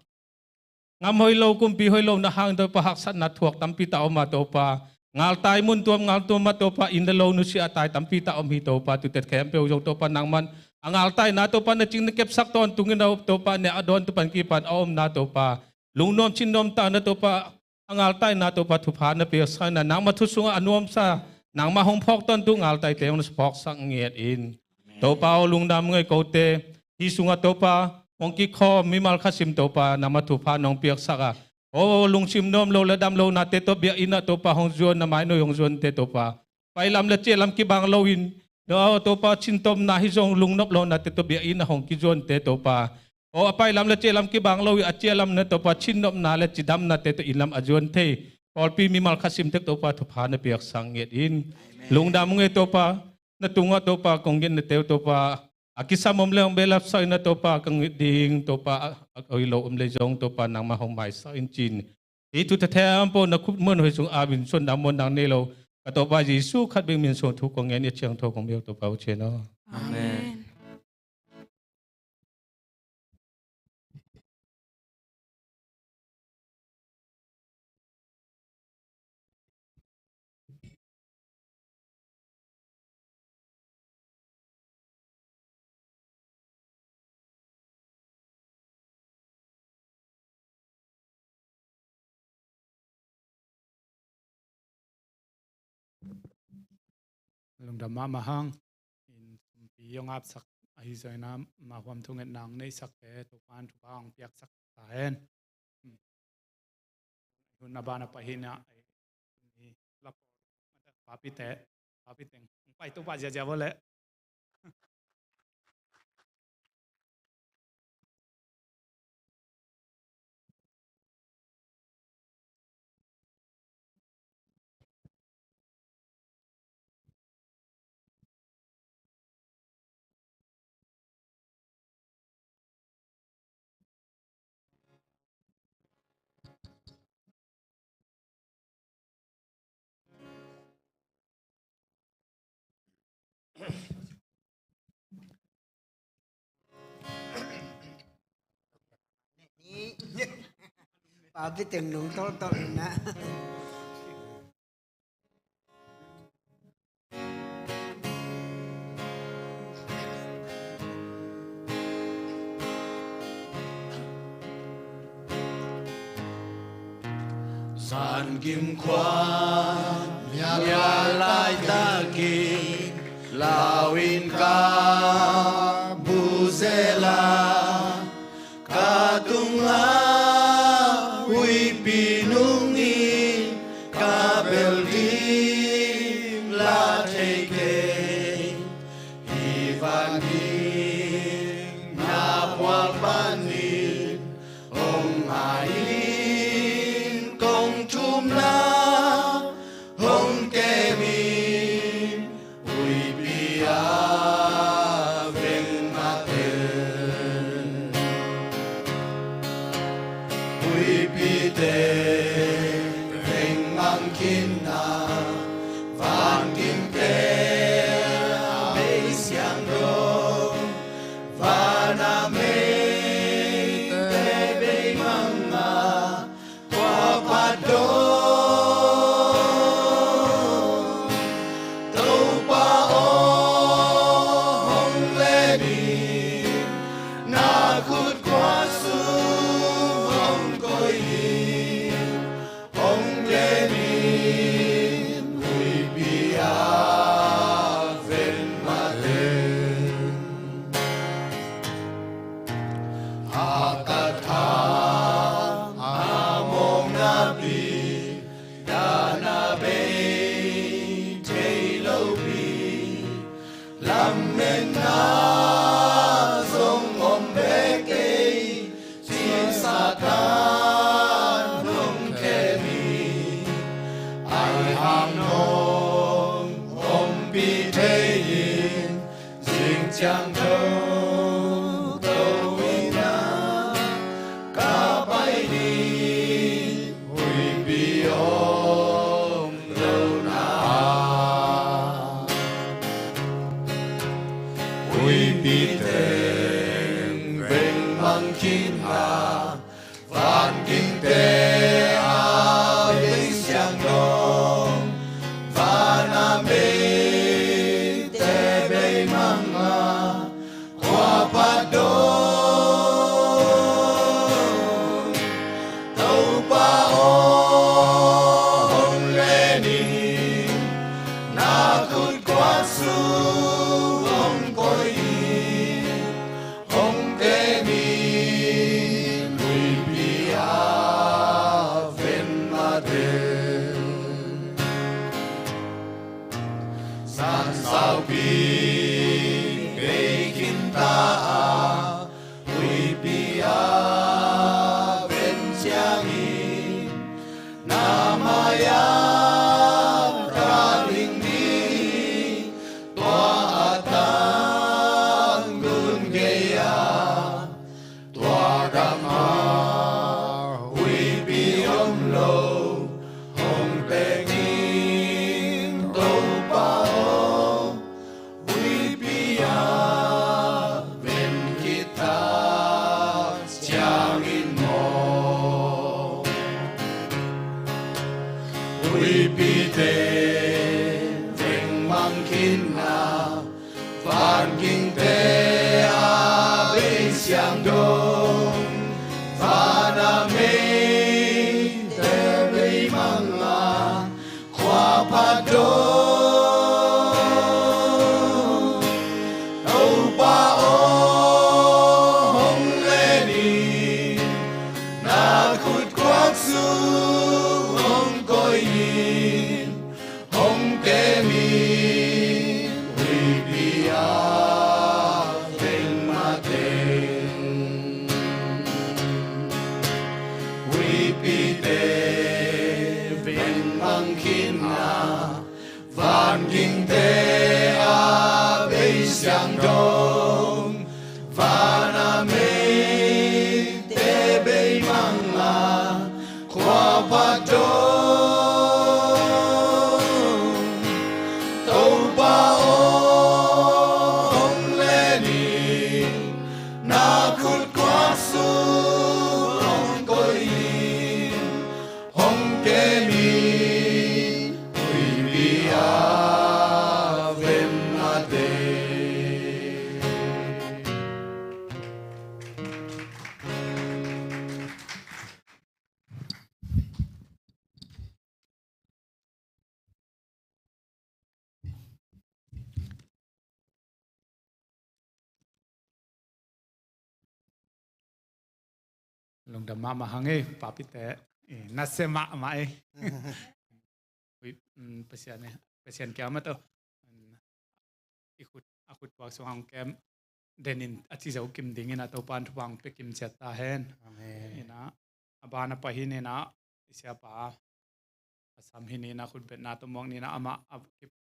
gam hoih lo, kumpi hoih lo na hang Topa, haksatna thuak tampi tak om a Topa, ngaltai mun tuam ngal tuam ah Topa, inn le lo nusia a tai tampi tak om hi Topa. Tute khempeuh zong Topa, nangmah a ngaltaina Topa na cing na kepsak tawntungin a Topa, ne a dawn tu pan kipan a omna Topa, lungnuam cinnuam ta na Topa, a ngaltaina Topa thupha na piaksak in a, nangma thu sungah a nuamsa, nangma hong phawk tawntung ngaltaite hong na phawksak ngiat in. Topa aw, lungdam ngei kote, hih sungah Topa hong kikhawm mimal khasim Topa, nangma thupha nong piaksak a, aw, lungsim nuam lo le dam lonate tawh biakinn ah Topa hong zuan, na mainoi hong zuante Topa, pailam le ciahlam kibang loin, aw Topa, cintopna hi zong lungnop lonate tawh biakinn ah hong kizuante Topa, aw, a pailam le ciahlam kibang loin, a ciahlam na Topa, cinnopna le cidamnate tawh innlam a zuan thei pawlpi mimal khasim tek Topa, thupha na piaksak ngiat in. Lungdam ngei Topa, na tungah Topa kong ngetnate uh Topa, a kisam om le hong behlapsak in a Topa, ka nget ding Topa, a, a oi lo om le zong Topa, nangmah hong maisak in cin. Hih thu thatheh a om po na khut muan hoih sung a vin suan dam muan dang nei lo, ka Topa Jesu khat bek min sung thu kong ngen, i a ciang tho kong biak Topa uh cin aw. Amen. Lungdam mahmah hang. In sumpi hong apsak ahi zongin a, ma huam thungetna hong neihsakte Topa'n thupha hong piaksak ta hen. Hun a ban a pai hi na, papi te, papi teng hong pai Topa ziazia bo leh. Papi teng nung toltol na. Zan gim khua mial laitakin lau in ka bu zel a, ka tungah huihpi nungin ka bel ding la thei kei. Hih van ding na mual panin hong ngai in, kong thumna hong kem in, huihpi a veng mah teng. Huihpite veng mang khin a, van gimte a bei siang dong, van a meite bei mang a, kua phat dong. Topa aw, hong len in, na khut kua sung hong koih in, hong len in, huihpi a veng mah teng. A ka tha a mawng napi, dan a bei thei lopi, lametna zong om bek kei, ci-in Satan hong kem in, ahi hang nong ompih thei in, zing ciang tho, tho in a, ka pai ding huihpi om lo na. Huihpi teng veng mang khin a, van gimte a bei siang dong, van a meite bei mang a, Topa aw, hong len in, na khut kuak sung hong koih in, hong kem in, huipi a veng mateng. Huipite veng mang khin a, van gingte a bei siangtho, van a meite bei mang a, khua phat dong. Topa aw, hong len in, na khut kuak sung hong koih in, hong kem in, huipi a veng mateng. Lungdam mahmah hang ei, papite. Eh, nasia mahmah ei. Ui, mm, Pasian ei, Pasian kiang mah tawh. Mm, i khut, a khut kuak sung hong kem den in a ci zo kim dingin a Topa'n thupha hong pia kim ciat ta hen. Amen. Ina, a ban a pai hi ina, i siapa a sam hi ni na, khutbetna tawh muak ni na, amah a,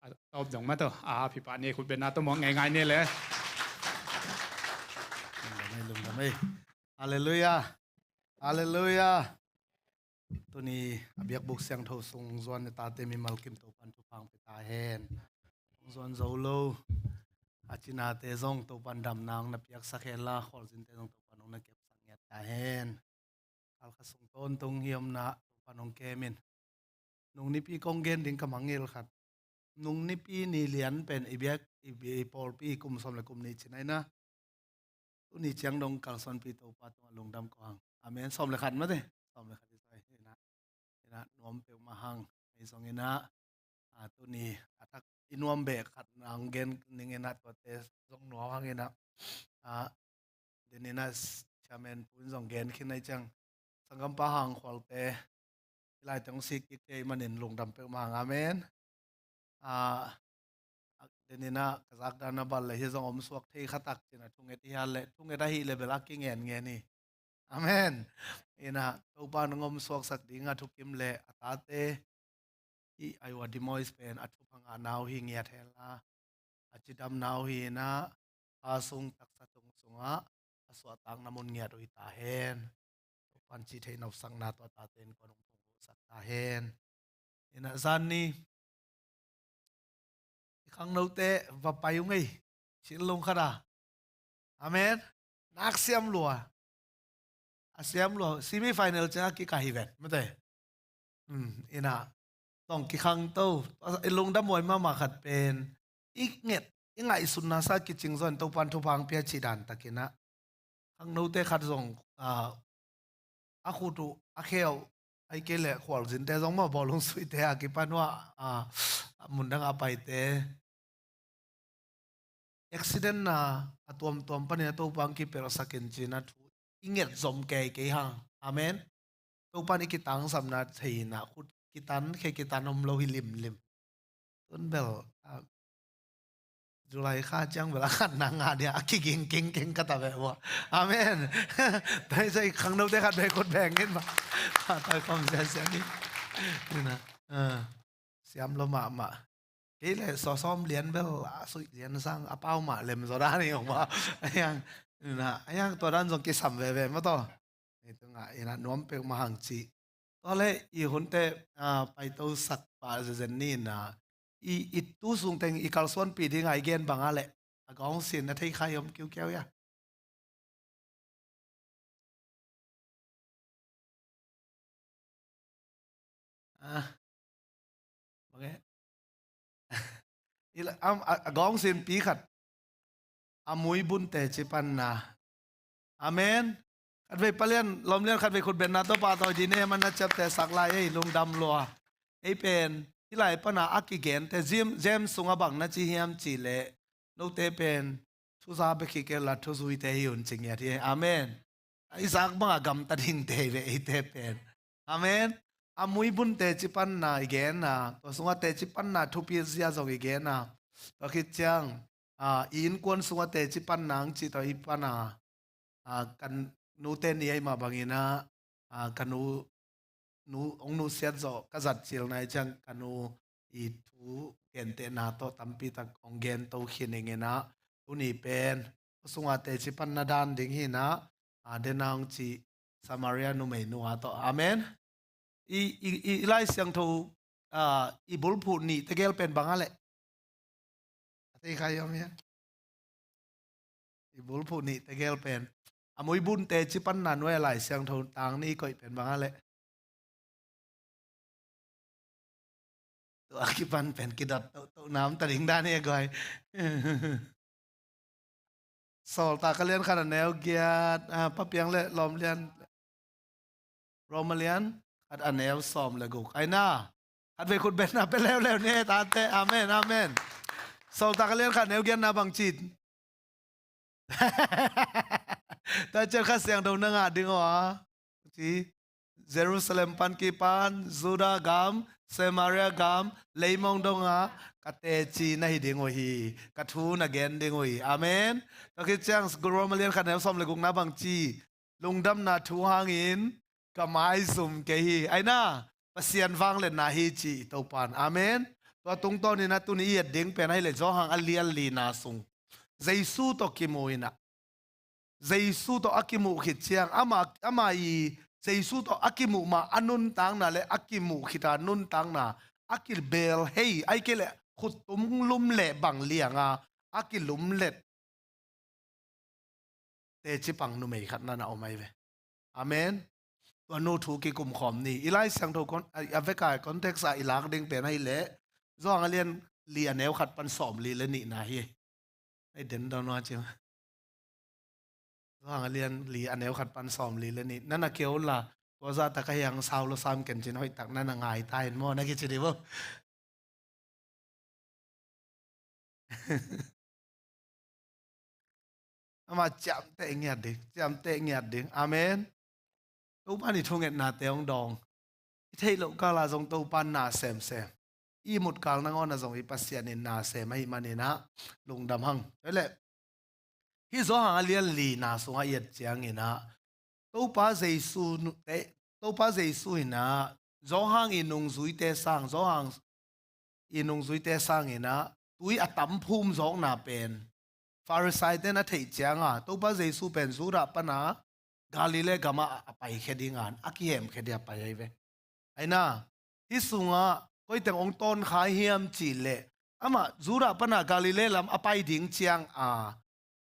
a tawp dong mah tawh a, a phipa ni khutbetna tawh muak ngeingai ni le. Lungdam ei, lungdam ei. Halleluiah. Halleluiah. Tuni a biakbuk siangtho sung zuan i tate mimal kim Topa'n thupha hong pia ta hen. Hong zuan zo lo a cinate zong Topa'n damna hong na piaksak hen la, khualzinte zong Topa'n hong na kepsak ngiat ta hen. Kal khat sung tawntung hi omna Topa'n hong kem in. Nung nipi kong gen ding ka mangngilh khat. Nung nipi ni lian pen i biak, i, i pawlpi kum sawm le kum nih cina ina. Tuni ciang dong kalsuanpi Topa tungah lungdam ko hang. Amen. Sawm le khat mate. Sawm le khat i sai ina. Ina nuam peuhmah hang. Ei zong ina. A, tuni a thak i nuam beh khat nang gen ning ina, tuate zong nuam hang ina. A, den ina chairman pu in zong gen khin ai ciang. Sanggampa Hang Khualte. I lai teng sik kik thei manin lungdam peuhmah hang. Amen. A, den ina ka zakdan a bal le hi zong om suak thei khatak cina thunget hi hal le, thunget ahi le bel a kingen ngen hi. Amen. Ina, Topa nang om suaksak ding a thukim le a tate i Iowa Des Moines pen a thupha ngahna uh hi ngiat hen la, a cidamna uh hi ina, a sung taksa tung sungah a suahtakna mun ngiat uh hi ta hen. Topa'n ci thei nopsakna tua tate in kuan hong phungvuhsak ta hen. Ina zan ni i khangnote va pai ung ei. Cin lung khat a. Amen. Nak siam lua. A siam lua. Semi final ciang a kikah hi ven. Mate. Hmm, ina. Tong kikhangto. I lungdam huai mahmah khat pen. I nget, i ngaihsutna sa kicing zong Topa'n thupha hong pia cih dan tak ina. Khangnote khat zong, a, a khut uh, a khe uh, ahih kei leh khualzinte zong mah bawlung suite a kipan uh a, a, mundang a paite. Accident na a tuamtuam panin a Topa'n kipelhsak in cih na thu i nget zom kei kei hang. Amen. Topa'n i kitangsapna thei ina khut kitan, khe kitan om lo hi limlim. Tun bel, a, July kha ciang bel a khatna ngah dia a kiging kingking ka ta ve ua. Amen. Tua hi sa i khangnote khat bek khut beng in mah. Tua khawm siasia ni. Ina, a, siam lo mahmah. Kei le sawsawm lian bel a suih lian sang a pau mah lem zaw dan hi ong mah. A hiang, ina, a hiang tua dan zong kisam veve mah tawh. Ei tungah ina nuam peuhmah hang cih. Tua le i hunte, a, paitosak pah zezen ni ina. I, i tu sung teng i kalsuanpih ding a i gen bang a leh. A gawng sin na thei kha i om kiukiau ia. Ah. Bang e. I la, am, a, a gawng sinpi khat. A mui bunte ci panna. Amen. Khatvei palian, lawmlian khatvei khut benna tawh pahtawi dih ni e, man na ciaptehsak lai ei, lungdam lua. Ei pen, Hih lai pana a kigente James, James sungah bang na ci hiam cihleh, note pen thuza bek hi kei la thuzuite hi un ci ngiat hi. Amen. Isaac banga gamta dingte hi ve eite pen. Amen. A muibun teci panna i genna, tua sungah teci panna thupi zia zong i genna. Tua khit ciang, a, i innkuan sungah teci panna ang cih tawh i pana, a, kan nute ni ahi mah bangin ah, a, ka nu, nu, hong nusiat zawh ka zat cil nai ciang ka nu i thu gentehna tawh tampi tak hong gen to khin ing in ah, tuni pen, sunga teci panna dan ding hi in ah, a, dena hong cih Samaria numeinu a tawh. Amen. I, i, i, i Lai Siangtho, a, i bulphuh nih tegel pen bang a leh? A tei khai om hian. I bulphuh nih tegel pen. A muibun teci panna nuai a Lai Siangtho tang nih koih pen bang a leh? Tua kipan pen kidot tohtoh nam ta ding dan hi a guai. Sawltak a lian khat a neu giat, a, Papiang le Lawm lian, Roma lian khat a neu sawm le guk. Aina, khat vei khut betna pe leuleu ni e tate. Amen, amen. Sawltak a lian khat a neu giatna bang cit? Tua ciat Kha Siangtho na ngah ding aw a. Ci, Jerusalem pan kipan, Judah gam, Samaria gam, leimong dongah ka teci na hi ding uh hi, ka thu na gen ding uh hi. Amen. Tua khit ciang Roma lian khat neu sawm le gukna bang ci, lungdamna thu hangin ka maizum kei hi. Aina, Pasian vangliatna hi ci Topan. Amen. Tua tungtawnin a tuni i et ding pen ahileh Johan a lian lina sung Jesu tawh kimu in ah, Jesu tawh a kimuh khit ciang, ama, ama i Jesu tawh a kimuh mah a nuntakna le a kimuh khita nuntakna a kibel hei, ai kei leh khuttum lum leh bang lianga a kilumlet teci pang numei khat nana om ai ve. Amen. Tua nu thu kikum khawm ni. I Lai Siangtho kon-, a, a veka context a i lak ding pen ahileh Johan a lian li a neu khat pan sawm li le nihna hi. Ai den dawn ua ci. Johan a lian li a neu khat pan sawm li le nih. Nana keu la, tua zah tak a hiang sau lo sam ken cin hoih tak nana ngai ta in maw, na kici di bo. Ama ciamteh ngiat ding, ciamteh ngiat ding. Amen. Topa ni thungetnate hong dawng. I theih loh kala zong Topa na semsem. I mut kal nangawn a zong i Pasian in na sem ahi manin ah lungdam hang. Tua leh, hih Johan a lian lina sungah i et ciangin ah, Topa Jesu nu-, eh, Topa Jesu in ah, Johan i nungzuite sang, Johan i nungzuite sangin ah, tui a tam phum zawkna pen Farisai-te na theih cianga, Topa Jesu pen Judah pana Galilee gamah a paikhia dinga, a kihemkhia ding a pai ahi ve. Aina, hih sungah koiteng hong tawnkhai hiam cihleh, amah Judah pana Galilee lam a pai ding cianga,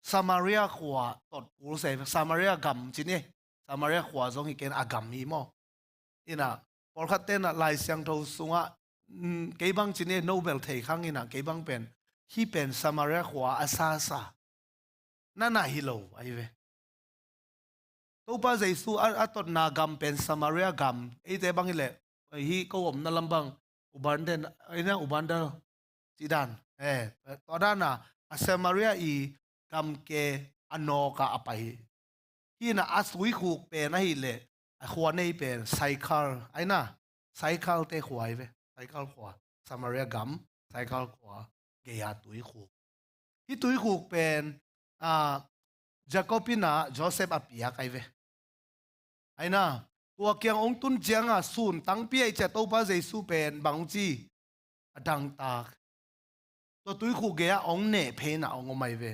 Samaria khua tot kul se, Samaria gam ci ni, Samaria khua zong hi ken a gam hi maw. Ina, pawlkhat tenah Lai Siangtho sungah, mm, kei bang ci ni, no bel thei khang ina, kei bang pen, hih pen Samaria khua a sasa. Nana hi lo, ahi ve. Topa Jesu a, a totna gam pen Samaria gam. Eite bang hileh, hih ko omna lam bang, Ubandal, ina Ubandal, cidan. Eh, tua dana, a Samaria i gamke a nawka a pai hi. Hina a tuikhuk pen ahileh, a khua nei pen, Sychar, aina, Sychar-te khua ahi ve. Sychar khua, Samaria gam, Sychar khua, gei-a tuikhuk. Hih tuikhuk pen, a, Jacob ina Joseph a piak ahi ve. Aina, tua kiang hong tun cianga sun tangpi ahi cia Topa Jesu pen bang hong ci, a dangtak. Tua tuikhuk gei-a hong neh pheina hong om ahi ve.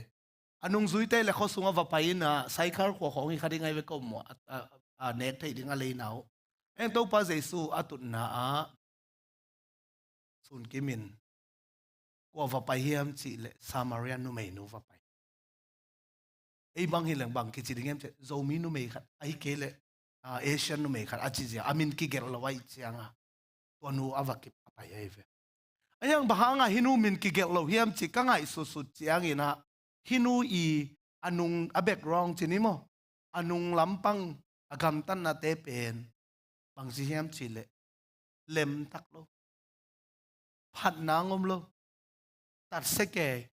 A nungzuite le khua sungah va pai ina, Sychar khua khawng hi kha ding ahi ve ko maw, a, a, a nek theih ding a leina uh. Heng Topa Jesu a tutna ah sun kimin, kua va pai hiam cihleh Samaria numeinu va pai. Ei bang hileng bang kici ding hiam cihleh Zomi numei khat, ahi kei leh, a, Asian numei khat a ci zia, a min kigelh lo ahi cianga, tua nu a va kip a pai ahi ve. Ahiang bang hanga hih nu min kigelh lo hiam ci ka ngaihsutsut ciangina, hih nu i a nung a background ci ni maw, a nung lampang a gamtatnate pen bang ci hiam cihleh lemtak lo. phatna ngom lo. Tatsia kei.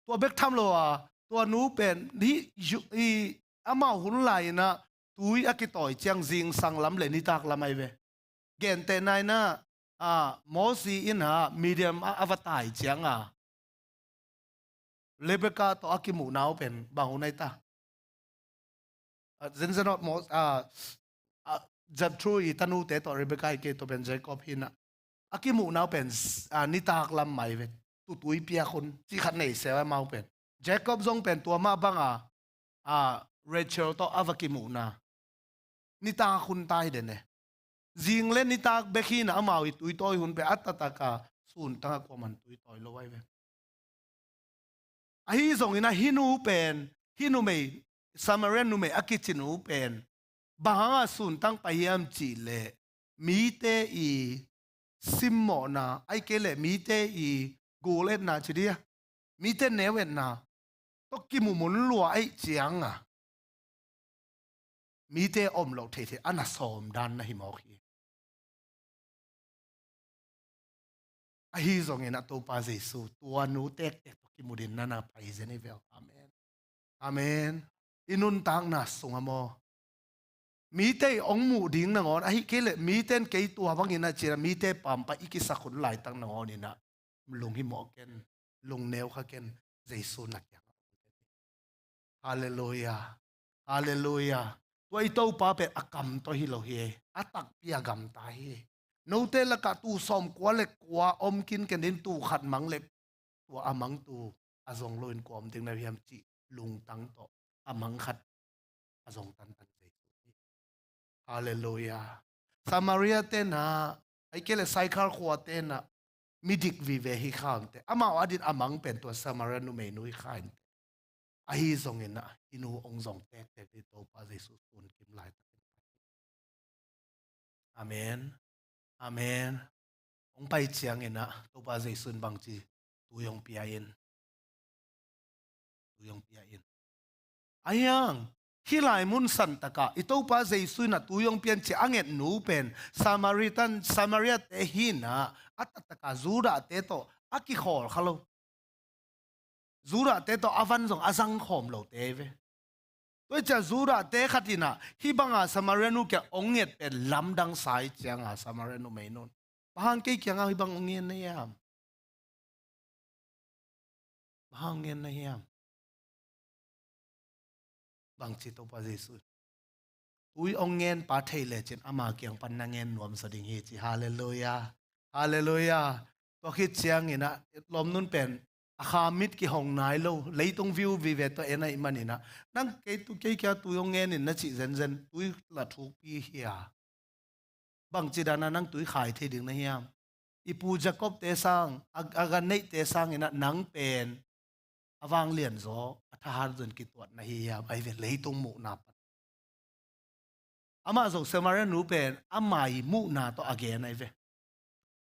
Tua bek tham lo a, tua nu pen, hih, yu-, i, amau hun lai-in ah, tui a kitawi ciang zingsang lam le nitak lam ahi ve. Gentehna in ah, a, Mosi in ah, Midian a, a va tai ciang a, Rebekah tawh a kimuhna uh pen, bang hun ahi ta. A, zenzen aw, Mo-, a, a, Jethro i tanute tawh Rebekah hi kei, tua pen Jacob hi in ah. A kimuhna uh pen, a, nitak lam mah ahi ve. Tutui piak hun, cih khat nei se uh amau pen. Jacob zong pen tua mah bang a, a, Rachel tawh a va kimuhna. Nitak hun ta hi den e. Zing le nitak bek hi in ah amau i tuitawi hun pen a taktak a suntang a kuaman tuitawi lo ahi ve. Ahi zongin ah hih nu pen, hih numei, Samaria numei a kici nu pen, bang hang a suntang pai hiam cih leh, mite i simmawhna, ahih kei leh mite i gul etna ci dih a, mite neu etna tawh kimumun lua ahih ciang a, mite om loh theithei a na sawm dan na hi mawk hi. Ahi zongin ah Topa Jesu tua nu tektek tawh kimu dingin na na pai zen hi ve aw. Amen. Amen. I nuntakna sungah maw, mite i hong muh ding nangawn, ahih kei leh mite in kei tua bangin ah ci-in ah mite pampai i kisak hun laitak nangawn in ah lunghimawh ken, lungneu kha ken, Jesu na kiangah. Halleluiah. Halleluiah. Tua i Topa pen a kam tawh hi lo hi. A takpi a gamta hi. Note lakah tuu sawmkua le kua om kinken ding, tuu khat mang le tua a mang tuu a zong loin kua om ding na hiam cih lungtang tawh a mang khat a zong tantan Jesu hi. Halleluiah. Samaria te in ah, ahih kei leh Sychar khua te in ah, midik vive hi kha inteh. Amau adingin a mang pen tua Samaria numeinu hi kha inteh. Ahi zongin ah hih nu hong zong tektek ding Topa Jesu sun kim laitakin. Amen. Amen. Hong pai ciangin ah Topa Jesu in bangci tui hong pia in. Tui hong pia in. Ahi hang, hih lai mun santakah i Topa Jesu in ah tui hong pia in ci a nget nu pen Samaritan, Samaria te hi in ah, a taktak a Judah te tawh a kikhawl kha lo. Judah te tawh a van zong a zangkhawm lote hi ve. Tua hi ciang Judah te khat in ah hih banga Samaria nu kiang hong nget pen lamdang sa hi ciang a, Samaria numeinu in, bang hang kei kiangah hih bang hong ngen na hiam? Bang hang hong ngen na hiam? Bangci Topa Jesu in, tui hong ngen pa thei lecin ama kiang pan na ngen nuamsa ding hi ci. Halleluiah. Halleluiah. Tua khit ciangin ah lawmnu pen a kha mit kihong nai lo, leitung view vive tawh en ahih manin ah, nang kei tu, kei kiang tui hong ngen in na cih zenzen, tui la thukpi hi a, bangci dan a nang tui khai thei ding na hiam? I pu Jacob te sang, a, a ganneih te sangin ah nang pen a vanglian zaw, a thahat zaw in kituat na hi hiam? Ahi ve, leitung muhna pan. Amah zong Samaria nu pen ama i muhna tawh a gen ahi ve.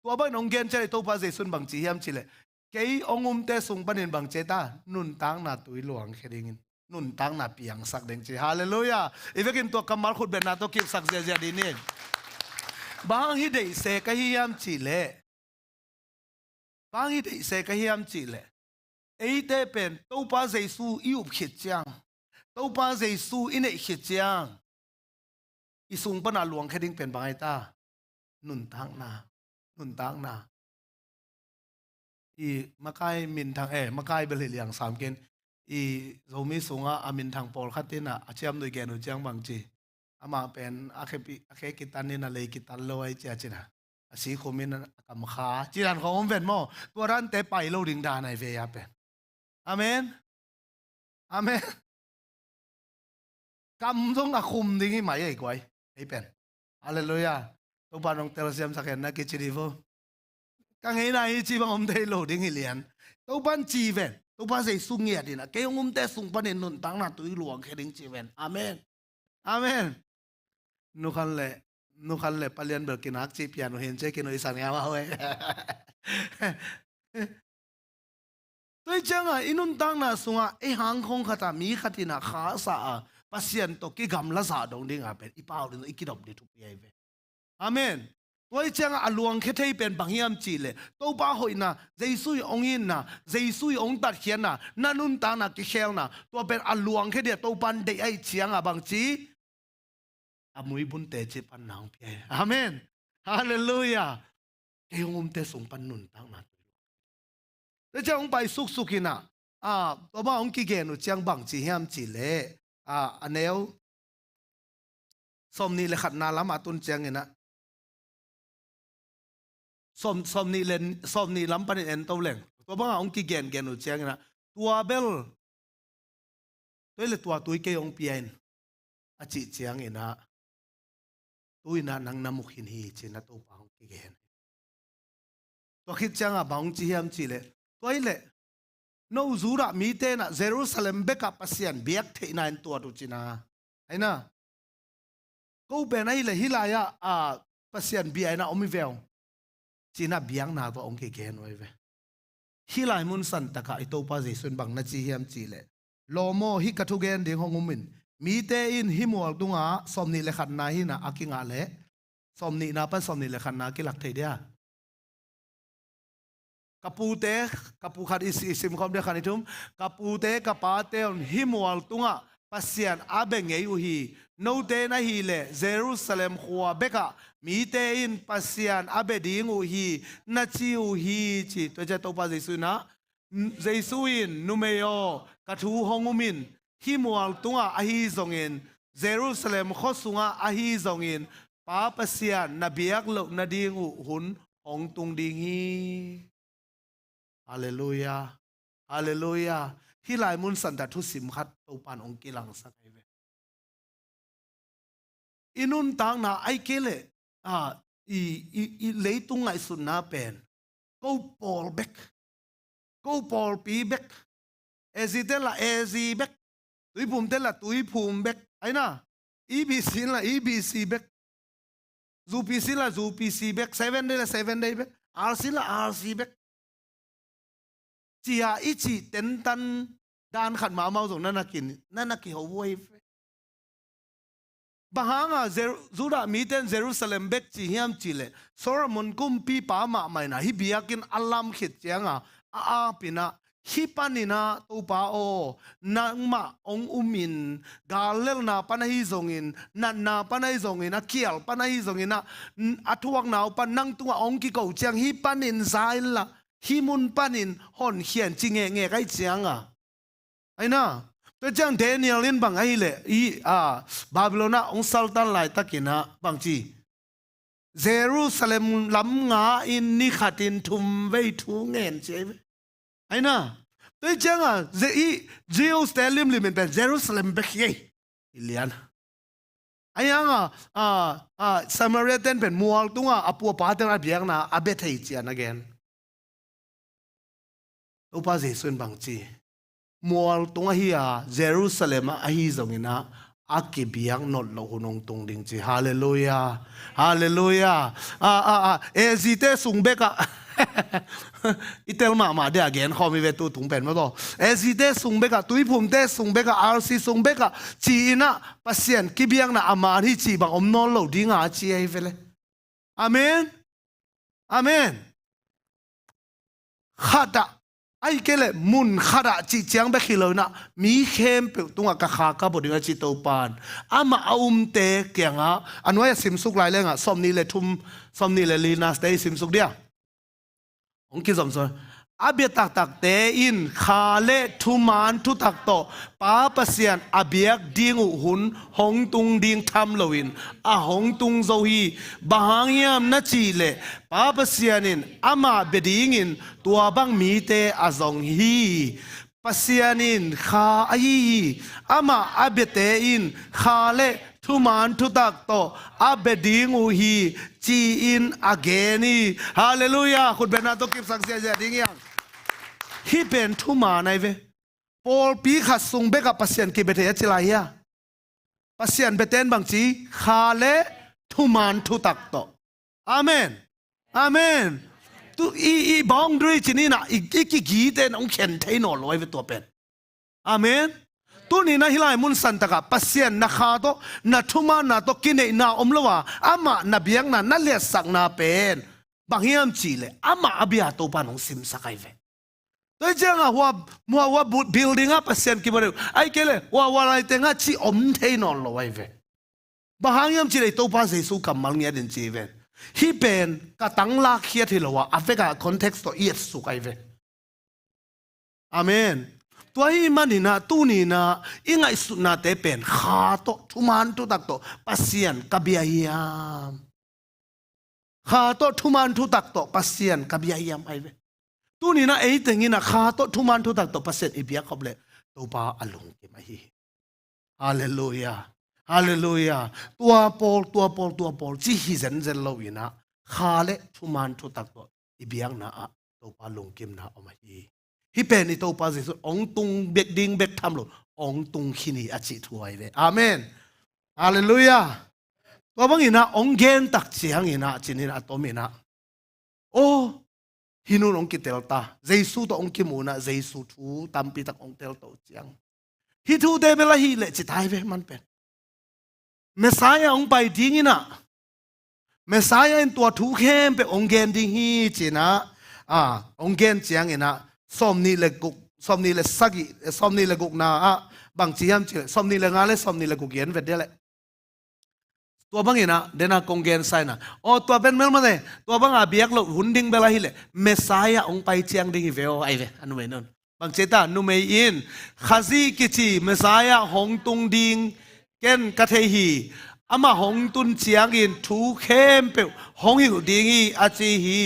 Tua bangin hong gen ciang i Topa Jesu in bangci hiam cih leh, kei hong umte sung panin bangci ta, nuntakna tui luangkhia dingin, nuntakna piangsak ding ci. Halleluiah. I vekin tua kammal khutbetna tawh kipsak ziahziah ding ni. Bang hang hih deih se ka hi hiam cih leh, bang hang hih deih se ka hi hiam cih leh, eite pen Topa Jesu i up khit ciang, Topa Jesu i neih khit ciang, i sung pana luangkhia ding pen bang ahi ta? Nuntakna. Nuntakna. I makai minthang, eh, makai bel hi liang sam ken. I Zomi sungah a minthang pawlkhat in ah a ciamnuih gen uh ciang bangci, amah pen a khe pi-, a khe kitan in a lei kitan lo ahi cia cin a, a sikhum in a kam kha, ci dan khawng om ven maw? Tua dante pai lo ding dan ahi ve a pen. Amen. Amen. Kam zong a khum ding hi mai ei guai. Ei pen. Halleluiah. Topa nong telsiamsak hen na kici dih vo. Ka ngeina hi ci bang om thei lo ding hi lian. Topa in ci ven. Topa Jesu ngiat in ah, kei hong umte sung panin nuntakna tui luangkhia ding ci ven. Amen. Amen. Nukhan le, nukhan le palian bel kinak ci pian uh hin ce kinu i san ngam a hoi. Tua hi ciangah i nuntakna sungah ei hang khong khatah mi khat in ah khasa a, Pasian tawh kigamla zah dong dingah pen i pau ding i kidop ding thupi ahi ve. Amen. Tua hi ciangah a luangkhia thei pen bang hiam cihleh, Topa hoihna, Jesu i hong itna, Jesu i hong tatkhiatna, na nuntakna kikhelna, tua pen a luangkhia dia Topa in deih ahih ciangah bangci, a muibun teci pan na hong pia hi. Amen. Halleluiah. Kei hong umte sung pan nuntakna. Tua ciang hong pai suksuk inah, ah, tua bang hong kigen uh ciang bangci hiam cihleh, ah, a neu sawmnih le khatna lamah tun cianginah, sawm, sawmnih le, sawmnih lam panin en to leng. Tua bangah hong kigengen uh cianginah, tua bel, tua le tua tui kei hong pia in, a cih cianginah, tu inah nang na mu khin hi, ci-in a Topa hong kigen. Tua khit ciangah bang hong ci hiam cihleh, tua hileh, no Judah mite inah Jerusalem bekah Pasian biak theihna in tuat uh cina. Aina, ko pen ahileh hih lai-ah, a, Pasian bia inah om hi ve uh, ci-inah biakna tawh hong kigen uh ahi ve. Hih lai mun santakah i Topa Jesu in bang na ci hiam cihleh, lawm aw, hih ka thugen ding hong um in, mite in hih mual tungah, sawmnih le khatna hinah a kingah leh, sawmnihna pan sawmnih le khatna a kilak thei dia. Ka pute, ka pu khat i si-, i simkhawm dia khat i thum, ka pute, ka pate un hih mual tungah Pasian a bia ngei uh hi. Note in ahileh Jerusalem khua bekah mite in Pasian a bia ding uh hi, na ci uh hi, ci. Tua ciah Topa Jesu inah, Jesu in, numei aw, ka thu hong um in, hih mual tungah ahi zongin, Jerusalem khua sungah ahi zongin, Pa Pasian na biak loh nading uh hun hong tung ding hi. Halleluiah. Halleluiah. Hih lai mun santa thusim khat Topa in hong kilangsak ahi ve. I nuntakna ahih kei leh, ah, i, i, i leitung ngaihsutna pen, ko pawl bek, ko pawlpi bek, A Z te lah A Z bek, Tuiphum te lah Tuiphum bek, aina, E B C lah E B C bek, U P C lah U P C bek, Seven Day lah Seven Day bek, R C lah R C bek, ci-a i cih tentan dan khat mahmah uh zong na na ki, na na kiho uh ahi ve. Bang hangah Jer-, Judah mite in Jerusalem bek ci hiam cihleh, Solomon kumpipa mahmah inah hih biakinn a lam khit ciangah a ap inah, hih paninah Topa aw, nangmah hong um in, gal lelna pan ahi zongin, natna pan ahi zongin, a kial pan ahi zonginah, a thuakna uh pan nang tungah hong kiko ciang hih panin za inla, hih mun panin honkhia in ci ngekngek ahih ciangah. Aina, tua ciang Daniel in bang ahileh, i, a, Babylon ah hong saltan laitakinah bangci, Jerusalem lam nga in ni khatin thum vei thu ngen ci ahi ve. Aina, tua ciangah, ze-, i, Jews te limlim in pen Jerusalem bek hi ei. I lian. Ahi hangah, a, a, Samaria ten pen mual tungah a pu a pa ten a biakna a bia thei ci-a na gen. Topa Jesu in bangci, mual tung ahi a, Jerusalem ah ahi zonginah, a kibiak nawn loh hun hong tung ding ci. Halleluiah. Halleluiah. A, a, a, A Z te sung bekah. I tel mahmah dia gen khawm hi ve tu tung pen maw taw. A Z te sung bekah, Tuiphum te sung bekah, R C sung bekah, ci-inah Pasian kibiakna a man hi cih bang om nawn lo dinga a ci ahi ve le. Amen. Amen. Khatah, ahih kei leh mun khatah cih ciang bek hi lo inah, mi khempeuh tungah ka kha ka bua ding a ci Topa in. Amah a umte kiangah, a nuai a simsuk lai lengah, sawmnih le thum, sawmnih le lina te i simsuk dia. Hong kizom sawn. A bia taktakte in kha le thuman thutak tawh Pa Pasian a biak ding uh hun hong tung ding tham loin a hong tung zo hi. Bang hang hiam na cihleh, Pa Pasian in amah bia dingin tua bang mite a zong hi. Pasian in kha ahi hi. Amah a biate in kha le thuman thutak tawh a bia ding uh hi, ci-in a gen hi. Halleluiah. Khutbetna tawh kipsak ziahziah ding hi hang. Hih pen thuman ahi ve. Pawlpi khat sung bekah Pasian kibia thei a ci lai hia? Pasian biate in bangci, kha le thuman thutak tawh. Amen. Amen. Tu i, i boundary ci ni inah, i, i kigite in hong khen thei nawn lo ahi ve tua pen. Amen. Tuni-in ah hih lai mun santakah Pasian na kha tawh, na thumaanna tawh kineihna om lo a, amah na biakna, na liatsakna pen bang hiam cihleh amah a bia Topa in hong simsak ahi ve. Tua hi ciangah hua, hua, hua bu-, building ah Pasian kimu deuh, ahih kei leh hua, hua lai tengah cih om thei nawn lo ahi ve. Bang hang hiam cihleh i Topa Jesu kammal ngiat in ci hi ven. Hih pen ka tang lakkhiat hi lo a, a vekah context tawh i etsuk ahi ve. Amen. Tua ahih manin ah tuni-in ah i ngaihsutnate pen kha tawh, thuman thutak tawh Pasian ka bia hiam? Kha tawh, thuman thutak tawh Pasian ka bia hiam, ahi ve. Tuni-in ah ei teng in ah kha tawh, thuman thutak tawh Pasian i biak khop leh Topa a lungkim ahi hi. Halleluiah. Halleluiah. Tua pawl, tua pawl, tua pawl ci hi zenzen lo-in ah, kha le thuman thutak tawh i biakna ah Topa lungkimna om ahi hi. Hih pen i Topa Jesu hong tung bek ding bek tham lo, hong tung khin hi a cih thu ahi ve. Amen. Halleluiah. Tua bangin ah hong gen tak ciangin ah, cin in a tom in ah, aw, hih nu in hong kitel ta. Jesu tawh hong kimuh in ah Jesu thu tampi tak hong telto ciang, hih thute bel ahih leh ci ta hi ve, man pen. Messiah hong pai ding in ah, Messiah in tua thu khempeuh hong gen ding hi, ci-in ah, a, hong gen ciangin ah, sawmnih le guk, sawmnih le sagih, sawmnih le gukna ah bang ci hiam cihleh, sawmnih le nga le sawmnih le guk gen vet dia leh. Tua bangin ah, den a kong gensa in ah, aw, tua pen melmate, tua banga biak loh hun ding bel ahih leh Messiah hong pai ciang ding hi ve aw, ahi ve, a numei nun. Bang ci ta, numei in, Khazih kici Messiah hong tung ding ken ka thei hi. Amah hong tun ciangin thu khempeuh hong hilh ding hi, a ci hi.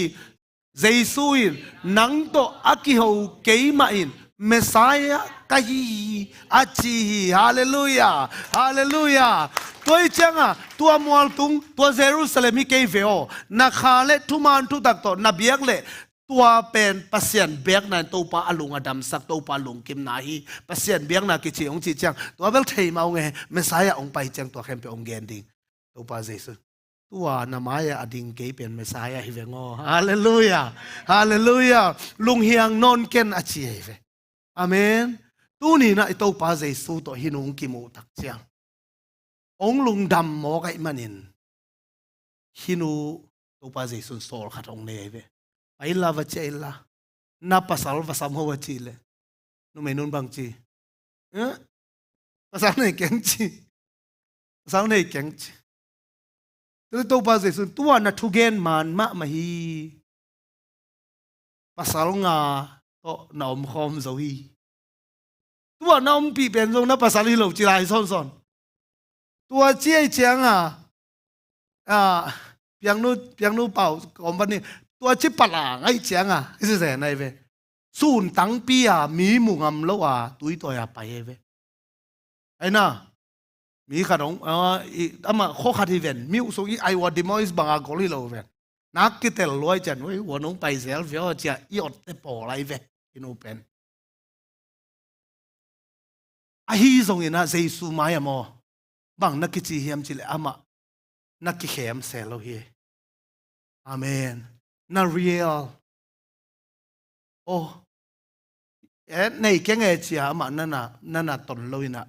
Jesu in, nang tawh a kiho keimah in Messiah ka hi hi, a ci hi. Halleluiah. Halleluiah. Tua hi ciangah, tua mualtung, tua Jerusalem hi kei ve aw. Na kha le thuman thutak tawh na biak leh, tua pen Pasian biakna in Topa a lung a damsak, Topa lungkimna hi. Pasian biakna kici hong cih ciang, tua bel thei mah hong e, Messiah hong pai ciang tua khempeuh hong gen ding. Topa Jesu, tua na mai-ah a ding kei pen Messiah hi veng aw. Halleluiah. Halleluiah. Lunghiang nawn ken, a ci ahi ve. Amen. Tuni-in ah i Topa Jesu tawh hih nu hong kimuh tak ciang, hong lungdam mawk ahih manin, hih nu Topa Jesu in sawl khat hong nei ahi ve. Pai inla, va ciah inla. Na pasal va sam ho, a cih leh, numei nun bang ci? Eh? Pasal nei keng ci. Pasal nei keng ci. Tua leh Topa Jesu in, tua na thugen man mahmah hi. Pasal nga tawh na omkhawm zo hi. Tua na ompih pen zong na pasal hi lo ci lai sawnsawn. Tua ci ahih ciangah, a, piangnu, piangnu pau company, tua ci pala ngaih ciangah, i ci zen ahi ve. Sun tangpi-a mi mu ngam lo-a tuitawi-a pai ahi ve. Ahi na, mi khat hong, a, i, amah khua khat hi ven, mi uh sung i ai ua demois banga gol hi lo ven. Nak kitel luai cian, oi, ua nong pai zel ve aw, cia i otte pawl ahi ve, i nu pen. Ahi zongin ah Jesu mai-ah maw, bang na kici hiam cihleh amah na kikhem se lo hi. Amen. Na real. Oh. Eh, nei keng e cia amah nana, nana ton lo in ah.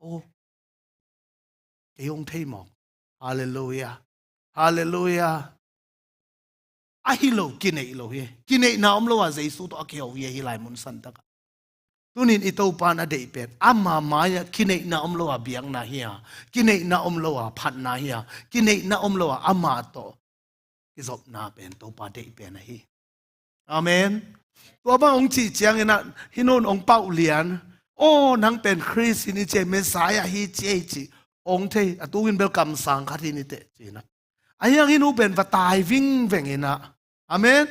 Oh. Kei hong thei mawk. Halleluiah. Halleluiah. Ahi lo, kineih lo hi. Kineihna om lo a Jesu tawh a kiho hi, ahi lai mun santak ah. Tunin i Topa in a deih pen, ama mai-ah kineihna om lo a biakna hi a, kineihna om lo a phatna hi a, kineihna om lo a ama tawh kizopna pen Topa deih pen ahi. Amen. Tua bang hong cih ciangin ah, hih nu in hong pauh lian. Aw, nang pen Khrist hi ni ci e, Messiah hi ci e ci. Hong thei, a tukin bel kamsang khat hi ni teh, ci-in ah. Ahi hang hih nu pen va tai vingveng in ah. Amen.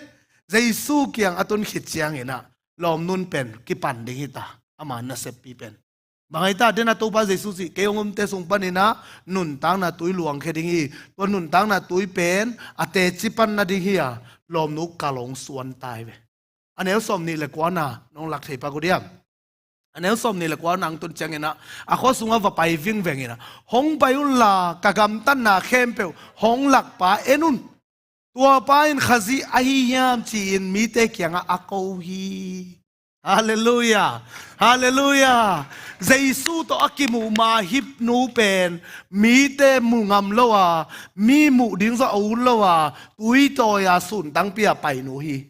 Jesu kiang a tun khit ciangin ah, lawmnu pen kipan ding hi ta, ama naseppi pen. Bang hang hiam, den a Topa Jesu cih, kei hong omte sung panin ah nuntakna tui luangkhia ding hi. Tua nuntakna tui pen a teci pan nading hi a, lawmnu kal hong suan ta hi ve. A neu sawmnih le kuana nong lak thei pak uh diam? A neu sawmnih le kuana hong tun ciangin ah, a khua sungah va pai vingveng in ah, hong pai unla, ka gamtatna khempeuh hong lakpa en un. Tuapa in Khazih ahi hiam ci-in mite kiangah a ko hi. Halleluiah. Halleluiah. Jesu tawh a kimuh ma hih nu pen mite mu ngam lo a, mi muh ding zong a ut lo a, tuitawi a suntangpi a pai nu hi.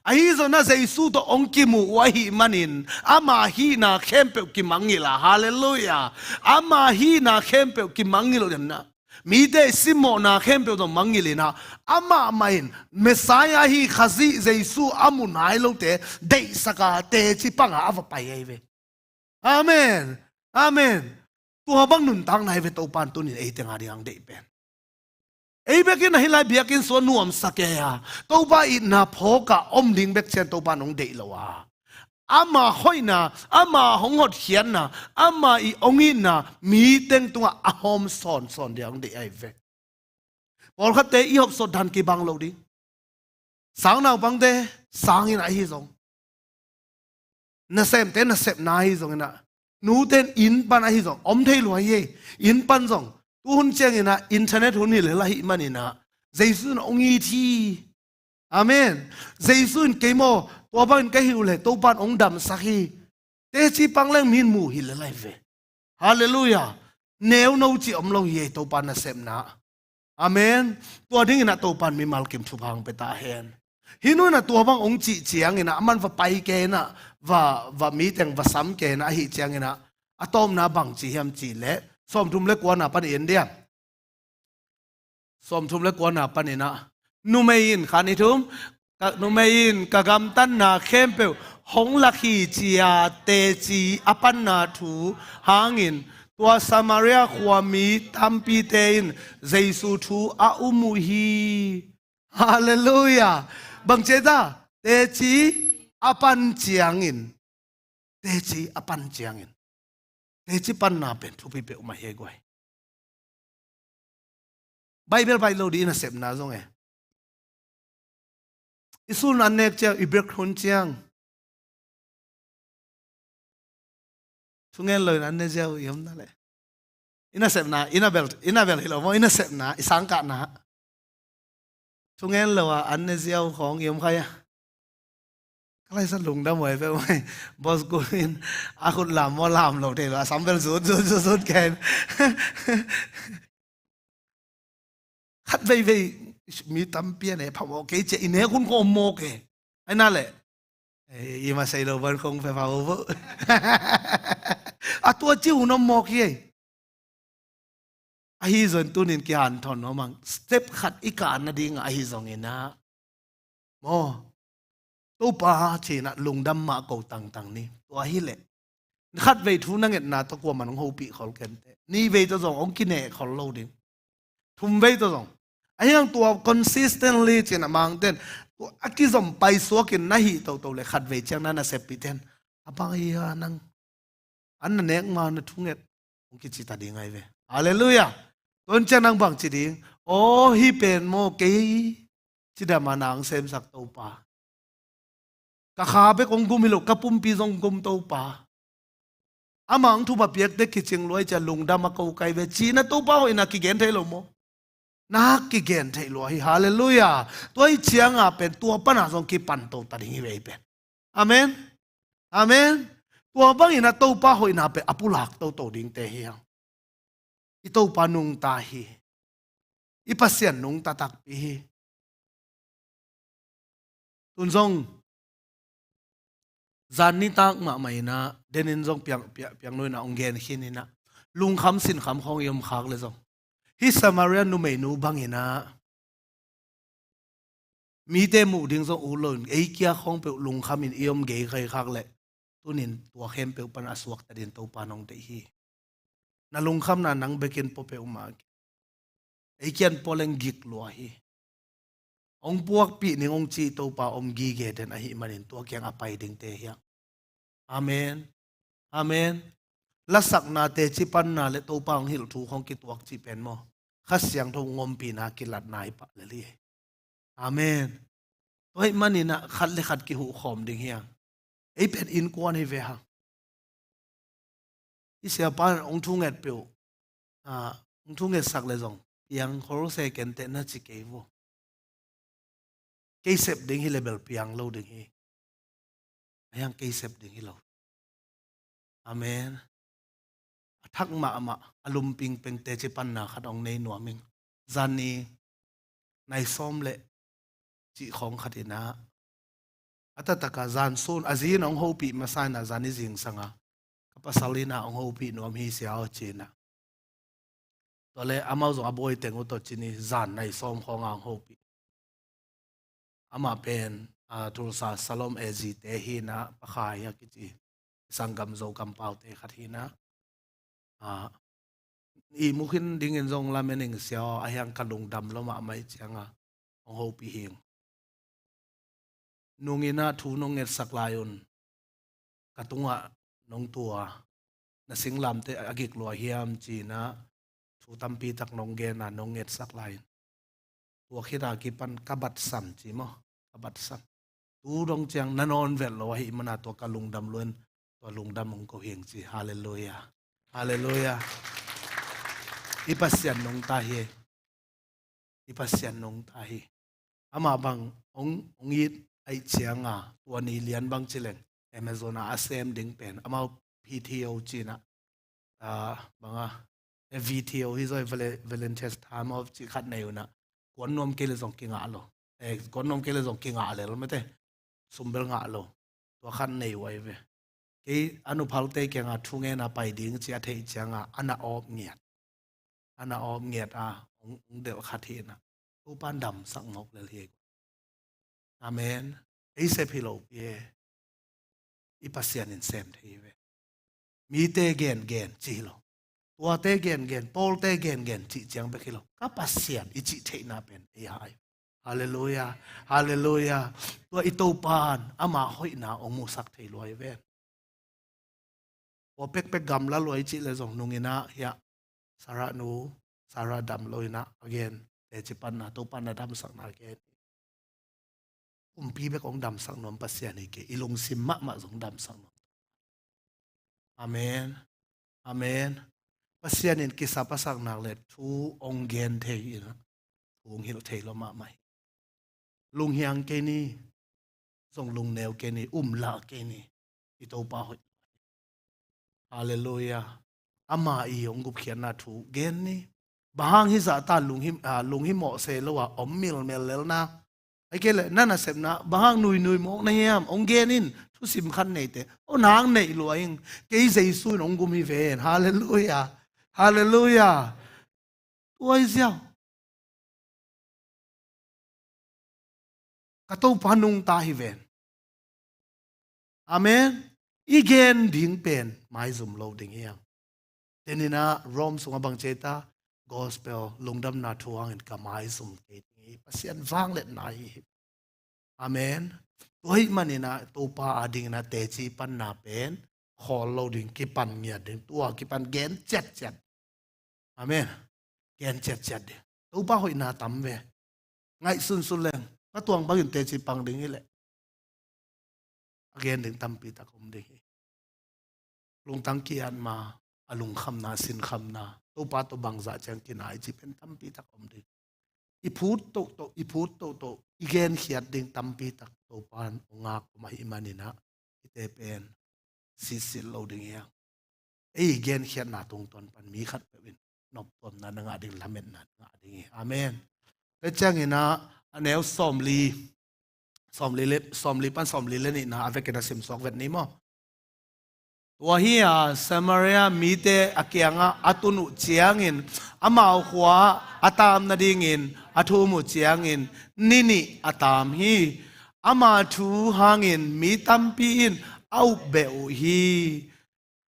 Ahi zongin ah Jesu tawh hong kimuh uh ahih manin ama hihna khempeuh kimangngilh a, halleluiah. Ama hihna khempeuh kimangngilh uh, mite i simmawhna khempeuh zong mangngilh in ah, amah mah in Messiah ahi Khazih Jesu a mu nai lote deihsak a, teci pang a a va pai ahi ve. Amen. Amen. Tua bang nuntakna hi ve Topa in tuni-in ei teng a ding a hong deih pen. Ei bekin ahi lai, biakinn sung nuamsa kei a, Topa itna phawk a om ding bek ciang Topa in hong deih lo a, ama hoihna, ama hong hotkhiatna, ama i hong itna mi teng tungah a hawm sawnsawn ding a hong deih ahi ve. Pawlkhatte i hopsawn dan kibang lo ding. Sang naupangte sang in ah ahi zong, nasemte nasepna ahi zongin ah, nute in inn pan ahi zong om thei lua hi. Inn pan zong, tu hun ciangin ah internet hun hi lel ahih manin ah, Jesu in hong it hi. Amen. Jesu in, "Kei maw, tua bangin ka hih uh leh Topa in hong damsak hi," teci pang leng mi in mu hi lel ahi ve. Halleluiah. Neuno cih om lo hi ei, Topa nasepna. Amen. Tua dingin ah Topa in mimal kim thupha hong pia ta hen. Hih nu in ah tua bang hong cih ciangin ah, aman va pai kei in ah, va, va mi teng va sam kei in ah, ahih ciangin ah, a tawpna bang ci hiam cih leh, sawmthum le kuana pan i en diam? Sawmthum le kuana panin ah, numei in, khan i thum, ka, numei in, "Ka gamtatna khempeuh hong lak hi," ci-a teci a panna thu hangin, tua Samaria khuami tampite in Jesu thu a um uh hi. Halleluiah. Bang ci ta? Teci a pan ciangin. Teci a pan ciangin. Teci panna pen thupi peuhmah hi ei guai. Bible baih lo ding i nasepna zong e. I sulna an nek ciang, i break hun ciang, thungen lo in an ne ziau i om na leh. I nasepna, i na bel, i na bel hi lo maw, i nasepna, i sangkahna. Thungen lo a an ne ziau khawng i om khai a. Ka laisa lungdam uh ai peuh mai. Boss gu in a khut lam maw, lam lo thei lo a, sam bel zut, zut, zut, zut kei. Khat veivei mi tampi a ne phamawh kei ci-a i nek hun khawng om mawk e. Ai na leh, ei, i ma sei lo ban khawng pia phamawh vo. A tua ci hun om mawk hi ei. Ahi zongin tunin kihanthawn nuam hang, step khat i kah nading ahi zongin ah, maw, Topa ci-in ah lungdam mah ko tangtang ni. Tua hi leh, khatvei thu na ngetna tawh kuaman hong hopih khol kei inteh. Nihvei tawh zong hong kineh khol lo ding. Thumvei tawh zong. Ahi hang tua consistently ci-in ah Mangte'n, tua a kizom paisuak in na hih toto leh khatvei ciang na naseppihte in, "A bang ahi a nang? An na nek ma na thunget," hong kici ta ding ahi ve. Halleluiah. Tua hun ciang nang bang ci ding? "Aw, hih pen maw, kei cidam a na hong semsak Topa. Ka kha bek hong gum hi lo, ka pumpi zong gum Topa. Amah hong thupha piakte kicing lua hi ci-a lungdam a ko ka hi ve," ci-in ah Topa hoihna kigen thei lo maw? Na kigen theih lua hi. Halleluiah. Tua hi ciang a pen tua pan a zong kipan to ta ding hi ve ei pen. Amen. Amen. Tua bangin ah Topa hoihna pen a pulak toto dingte hi hang. I Topa nungta hi. I Pasian nungta takpi hi. Tun zong zan nitak mahmah in ah, Denin zong piang, piang, piangnu in ah hong gen khin in ah, lungkham sinkham khawng i om khak leh zong, hih Samaria numeinu bangin ah mite muh ding zong ut lo in, ei kia khawng peuh lungkham in i om gei khai khak leh, tunin tua khempeuh pan a suakta dingin Topa in hong deih hi. Na lungkhamna nang bekin pua peuhmah, ei kiang pua leng gik lua hi. Hong puakpih ning hong cih Topa om gige den ahih manin tua kiang a pai dingte hi hang. Amen. Amen. Lasakna, teci panna leh Topa hong hilh thu khawng kituak cih pen maw, Kha Siangtho hong ompihna kilatna hi pah lel hi. Amen. Tua ahih manin ah khat leh khat kihuhkhawm ding hi hang. Ei pen innkuan hi ve hang. I siapa in hong thunget peuh, ah, hong thungetsak leh zong, "Piang khol se kei inteh," na ci kei vo. Kei sep ding hi leh bel piang lo ding hi. a hiang kei sep ding hi lo. Amen. A thak mahmah a lumping pengte ci panna khat hong nei nuam ing. Zan ni nai sawm le cih khawng khat inah a taktak a zan sun a zi in hong hopih masa inah zan ni zingsang a ka pasal inah hong hopih nuam hi sia aw ci inah. Tua le amau zong a bawi teng uh tawh ci ni zan nai sawm khawng a hong hopih. Amah pen a Tulsa Shalom A G te hi inah Pakhai a kici sanggam Zo kampaute khat hi inah. A, ihmu khin dingin zong lamen ing sia aw, a hiang ka lungdam lo mahmah ih cianga hong hopih hing. Nung inah thu nong ngetsak lai un ka tungah nong tua na singlamte a gik lua hiam ci inah thu tampi tak nong gen a nong ngetsak lai in. Tua khit a kipan ka batsam ci maw, ka batsam. Tu dong ciang na nawn velh lo ahih mana tua ka lungdam luan, tua lungdam hong ko hing ci. Halleluiah. Halleluiah. I Pasian nungta hi. I Pasian nungta hi. Amah bang hong, hong it ahih cianga tua ni lian bang ci leng Amazon a a sem ding pen amau P T O ci inah, a, banga, e, V T O hi zaw, vole-, volunteers time off ci khat nei unah kuan nuam kei le zong kingah lo. E, kuan nuam kei le zong kingah lel mete. Sumbel ngah lo. Tua khat nei uh ahi ve. Kei a nuphalte kianga thungen a pai ding ci a theih cianga a na awp ngiat. A na awp ngiat a hong, hong delh khat hi inah Topa damsak ngawk lel hi. Amen. Ei sep hi lo pi e. I Pasian in sem thei hi ve. Mite gengen ci hi lo. Tuate gengen, Pawlte gengen cih ciang bek hi lo. Ka Pasian i cih theihna pen ei hai. Halleluiah. Halleluiah. Tua i Topan ama hoihna hong musak thei lua hi ve. Tua pekpek gamla lua i cih le zong nung inah hiah Sarah nu, Sarah dam lo inah a gen teci panna, Topa na damsakna a gen. Kumpi bek hong damsak nuam Pasian hi kei, i lungsim mahmah zong damsak nuam. Amen. Amen. Pasian in kisap a sak nak le thu hong gen thei inah thu hong hilh thei lo mahmah hi. Lunghiang kei ni, zong lungneu kei ni, umlah kei ni. I Topa hoih. Halleluiah. Ama i hong gupkhiatna thu gen ni. Bang hang hi zahta lunghim, a, lunghimawh se lo a om milmel lelna. Ai kei le na nasepna bang hang nuinui mawk na hiam, hong gen in. Thusim khat neite o nang neih lua ing. Kei Jesu in hong gum hi ven. Halleluiah. Halleluiah. Tuai ziau. Ka Topa nungta hi ven. Amen. I gen ding pen maizum lo ding hiang. Teninah Rome sungah bang ceta gospel lungdamna thu hangin ka maizum kei ding hi. Pasian vangliatna hi hi. Amen. Tua hih maninah Topa a dinginah teci panna pen khawl lo ding, kipan ngiat ding, tua kipan gen ciatciat. Amen. Gen ciatciat ding. Topa hoihna tam ve. Ngaihsunsun leng ka tuang bangin teci pang ding hileh a gen ding tampi tak om ding hi. Lungtang ki-at ma, a lungkhamna, sinkhamna, Topa tawh bangzah ciang kina i ci pen tampi tak om ding. I phut tohtoh, i phut tohtoh, i genkhiat ding tampi tak Topa in hong ngak om ahih maninah hite pen sitsit lo ding hiang. Ei genkhiatna tungtawn pan mi khat peuh in noptuamna na ngah ding, lametna na ngah ding hi. Amen. Tua cianginah a neu sawmli, sawmli le, sawmli pan sawmli le nihna a vekin a simsuak vet ni maw? Tua hi a Samaria mite a kiangah a tun uh ciangin amau khua a taam nadingin a thum uh ciangin ni nih a taam hi. Ama thu hangin mi tampi in a upbeh uh hi.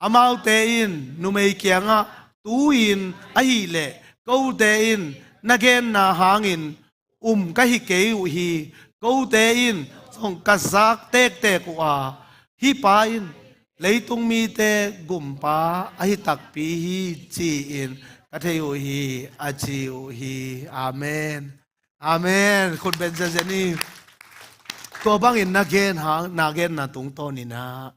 Amaute in numei kiangah, tu-in ahileh kote in na genna hangin um ka hi kei uh hi. Kote in zong ka zak tektek uh a, hih pa in leitung mite gumpa ahi takpi hi ci-in ka thei uh hi, a ci uh hi. Amen. Amen. Khut beng ziazia ni. Tua bangin na gen hang, na genna tungtawninah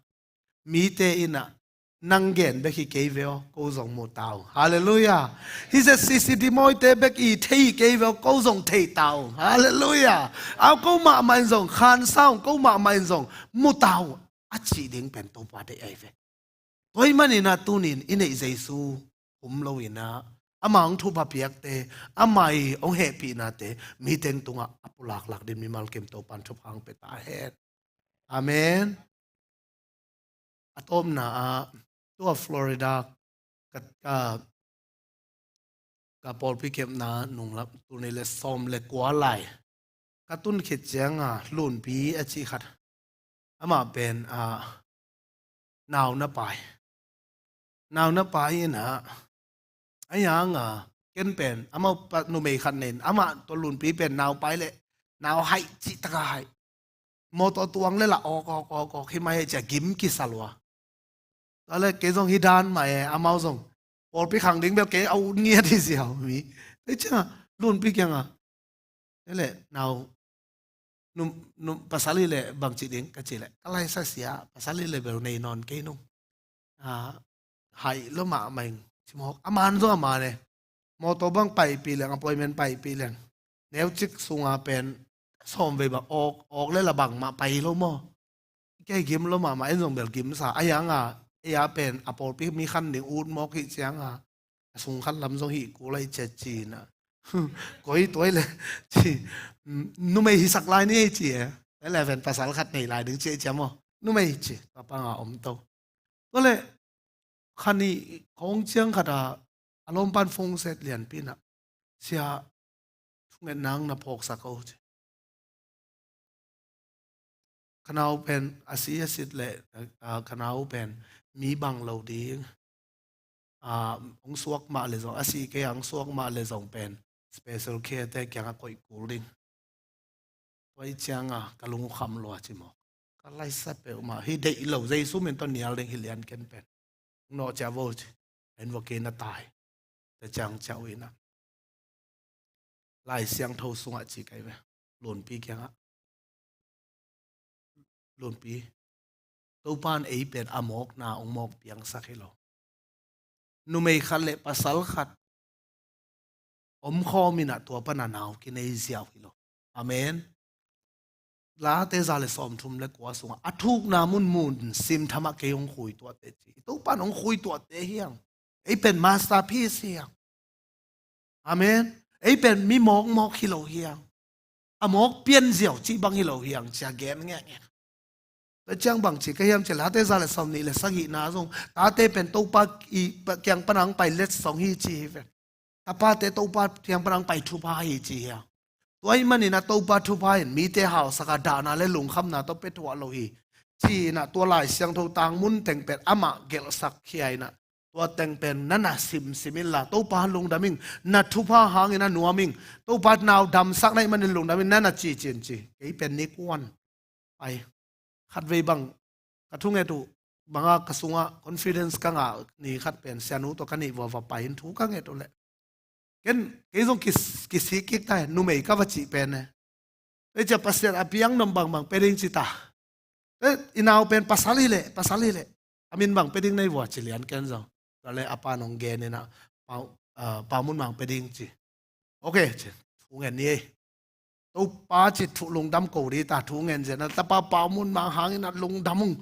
mite inah nang gen bek hi kei ve aw, ko zong mu ta uh. Halleluiah. Hih ZCC dimawite bek i thei hi kei ve aw, ko zong thei ta uh. Halleluiah. Au, ko mahmah in zong khansa uh, ko mahmah in zong mu ta uh. a cih ding pen Topa deih ahi ve. Tua ahih manin ah tunin i neih Jesu hum loin ah, amah hong thupha piakte, amah i hong hehpihnate mite tungah a pulaklak ding mimal kim Topa'n thupha hong pia ta hen. Amen. A tawpna ah, tua Florida ka, ka, ka pawlpi kepna nung lam tul nih le sawm le kua lai ka tun khit ciang a, Lunpi a cih khat, amah pen, ah, nau na pai. Nau na pai in ah, a yang a, ken pen, amau pa, numei khat nei in, amah tua Lunpi pen nau pai leh, nau haih cih tak a haih. Mawtaw tuang leh lah awk, awk, awk, awk, hi mai hi ci a gim kisa lua. Tua leh kei zong hi dan mah e, amau zong pawlpi khang ding bel kei a ut ngiat hi ziau mi. Tua ciang a, Lunpi kiang a, "Ei leh nau, num, num, pasal hi leh bang cih ding?" ka cih leh, "Ka laisa sia, pasal hi leh bel nei nawn kei nung. Ah, haih lo mahmah ing," ci mawk. A man zong a man e. Mawtaw bang paipih leng, appointment paipih leng, neucik sung a pen sawm vei bang awk, awk leh lah bangmah pai lo maw. Kei gim lo mahmah, en zong bel gimsa. A yang a, ei a pen a pawlpi mi khan ding ut mawk hi ciang a, a sung khan lam zong hih kul lai ciat ci in ah. "Koi tua hi leh," ci, "numei hisak lai ni ei," ci e. Eleven, pasal khat nei lai ding ci ei ciam aw. "Numei," ci, tua pang a om to. Tua leh kha nih khawng ciang khat a, a lawmpa'n phone set lianpi in ah, "Sia, thungetna na phawksak o," ci. "Ka nau pen a si a sit leh, ah, ka nau pen mi bang lo ding, ah, hong suak mah leh zong, a si kei a hong suak mah leh zong pen special care te kiang a koih kul ding." Tua hi ciang a ka lung kham lua ci mawk. Ka laisa peuhmah, "Hi deih lo, Jesu min tawh nial ding hi lian ken pen. Nawh ciah vo," ci. En vo kei na tai. Tua ciang ciah uh in ah, Lai Siangtho sungah ci kai ve. Lunpi kiangah, "Lunpi, Topa'n ei pen a mawkna hong mawk piangsak hi lo. Numei khat leh pasal khat omkhawm in ah tua pan a nau kinei ziau hi lo." Amen. Late za leh sawmthum leh kua sungah a thukna munmun simtham ah kei hong khuituahte ci. Topa'n hong khuituahte hi hang. Ei pen masterpiece hi hang. Amen. Ei pen mi mawkmawk hi lo hi hang. A mawk pian ziau cih bang hi lo hi hang, ci a gen ngekngek. Tua ciang bang ci ka hiam cih leh, Late za leh sawmnih leh sagihna zong, tate pen Topa i pa, kiang pan a hong pai letsong hi ci hi ve. Tapate Topa kiang pan a hong pai thupha hi ci hi a. Tua ahih manin ah Topa thupha in mite hausak a, dahna leh lungkhamna tawh pia thuah lo hi, ci in ah tua Lai Siangtho tang mun teng pen amah gelhsak khia in ah, tua teng pen na na simsim inla, Topa lungdam ing, na thupha hangin a nuam ing, Topa nau damsak na hih manin lungdam ing, na na ci cin ci. Kei pen ni kuan pai. Khatvei bang ka thunget uh, bang a ka sungah confidence ka ngah ni khat pen, sianu tawh ka nih vua va pai in thu ka nget uh leh, ken, kei zong kis, kisik kik ta hi, numei ka va cih pen e. Ei ciah Pasian a piang nop bangbang pia ding ci ta. Ei, i nau pen pasal hi leh, pasal hi leh, a min bang pia ding na hi vua ci lian ken zong. Tua leh a pa'n hong gen in ah, Pau, ah, Pau Mun Mang pia ding ci. Ok, ci. Thu ngen ni ei. Topa ci thu lungdam ko ding ta, thu ngen ziau in ah, tapa Pau Mun Mang hangin ah lungdam ung,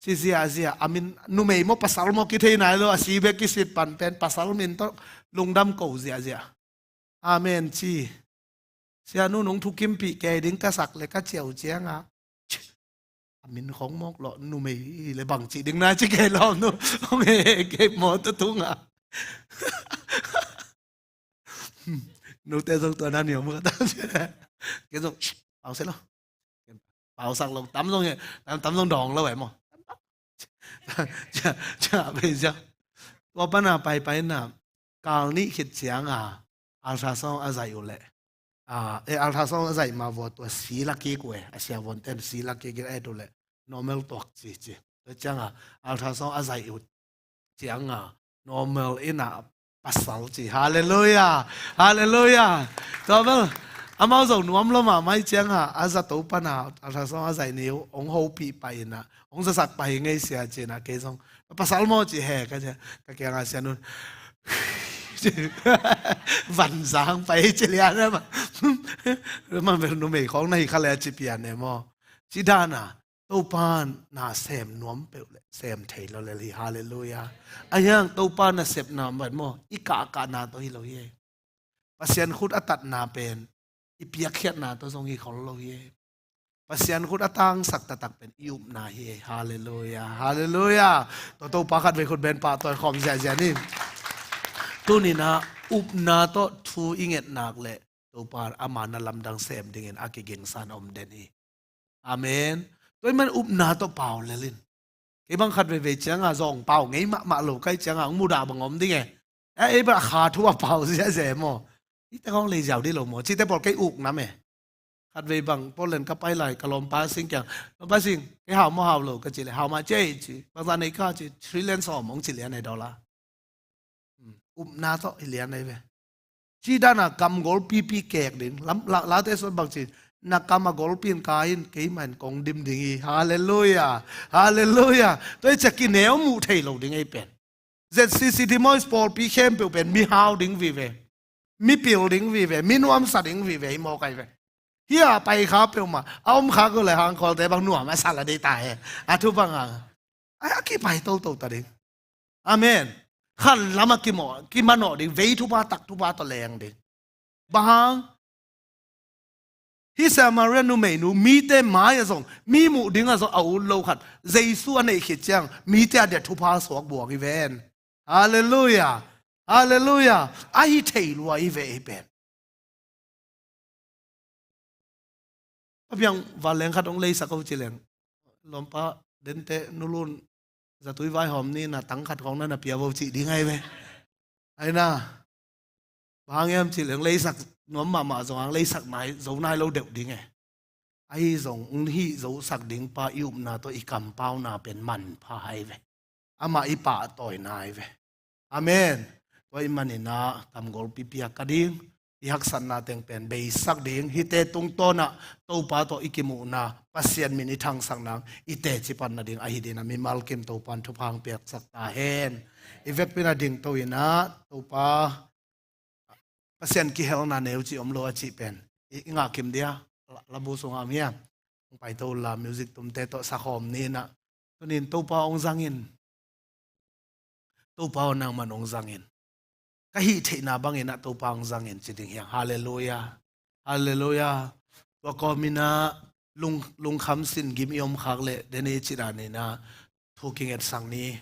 ci ziahziah. A min numei maw pasal maw kithei nai lo, a si bek kisit pan pen pasal min tawh lungdam ko ziahziah. Amen ci. Sianu nung thukimpih kei ding ka sak leh ka ciah uh ciang a, a min khawng mawk lawh, numei leh bang cih ding na ci kei lawm nu. Hong he kei mawtaw tung a. Nute zong tua na niam ka ta. Kei zong pau se lo. Pausak lo, tam zong hi, tam, tam zong dawng lo e maw. Cia, cia, cia, cia. Tua pan a paipai in ah, kal nih khit ciang a, ultrasound a zaih uh leh, ah, eh, ultrasound a zaih ma vua tua si la kik uh e, a siavuante'n si la kik in a et uh leh, normal tuak ci ci. Tua ciang a, ultrasound a zaih uh ciang a, normal in ah pasal ci. Halleluiah. Halleluiah. Tua bel, amau zong nuam lo mahmah ciang a, a zato pan a, ultrasound a zaih ni uh, hong hopih pah in ah, hong zasak pah hi ngei sia ci in ah, kei zong, "Pasal maw?" ci he, ka ci a, ka kiang a sianun vanzang pah hi ci lian a mah. Mah bel numei khawng na hi kha leh a ci pian e maw. Ci dan a, Topa na sem nuam peuh le sem thei lo lel hi. Halleluiah. Ahi hang Topa nasepna pen maw, i kahkahna tawh hi lo hi. Pasian khut a tatna pen i piakkhiatna tawh zong hi khol lo hi. Pasian khut a tangsak taktak pen i upna hi. Halleluiah, halleluiah. Tua Topa khatvei khut beng pahtawi khawm ziahziah ni. Tuni-in ah upna tawh thu i nget nak leh Topa ama na lamdang sem dingin a kigingsa-in om den hi. Amen. Tua ahih manin upna tawh pau lel in. Kei bang khat veivei ciangin zong pau ngei mahmah lo ka hih ciangin hong mudah bang om ding e. Eh, ei bang kha thu a pau ziahziah e maw. Hihte khawng lei ziau dih lo maw, cihte pawl kei uk nam e. Khatvei bang Portland ka pai lai ka lawmpa Sing kiang, "Lawmpa Sing, kei hau maw hau lo?" ka cih leh, "Hau mah ci ei," ci. "Bangzah nei ka?" ci. "Three lanes sawm," hong ci lian e dollar. Hmm, upna tawh hi lian ahi ve. Cih dan a kam golpipi kek ding. Lam, la, Late Suan bang ci, "Na kam a golpi in kai in, keimah in kong dim ding hi." Halleluiah. Halleluiah. Tua hi ciang kineu muh thei lo ding ahi pen. Z C C T maw, pawlpi khempeuh pen mihau ding vive, mipil ding vive, minuamsa ding vive hi mawk ahi ve. Hih a pai kha peuhmah a om kha ko le hangkhualte bang nuam a sa la dei ta he. A thu bang hang a kipai toto ta ding. Amen. Khan lam a kimawh, kimanawh ding, vei thupha tak thupha tawh leng ding. Bang hang? Hih Samaria numeinu mite mai-ah zong, mi muh dingah zong a ut lo khat Jesu a neih khit ciang mite a dia thupha suak buak hi ven. Halleluiah. Halleluiah. A hi thei lua hi ve hi pen. A biang vanleng khat hong leisak o ci leng, lawmpa Dente, nulun zatui vaihawm ni na, tang khat khawng na na pia vo cih ding ahi ve. Ahi na, bang hang hiam cih leng leisak nuam mahmah zong hang leisak nai, zo nai lo deuh ding e. Ahi zong hong hih zosak ding pa i upna tawh i kampauna pen manpha ahi ve. Amah i pahtawina ahi ve. Amen. Tua ahih manin ah kam golpipi a ka ding, i haksatna teng pen beisak ding, hihte tungtawn ah Topa tawh i kimuhna, Pasian min i thangsak nang, i teci pan nading ahi ding a mimal kim Topa in thupha hong piaksak ta hen. I vekpi in a dingto in ah Topa Pasian kihelna neu cih om lo a cih pen i, i ngah kim dia, la, labu sungah om hiam? Hong paito unla music tumte tawh sakhawm ni in ah. Tuni in Topa hong zang in. Topa aw nangman hong zang in. Ka hih theihna bangin ah Topa hong zang in ci ding hiam? Halleluiah. Halleluiah. Tua kawmin ah lung, lungkham sin gim i om khak leh, den i cih dan in ah thu kingetsak ni.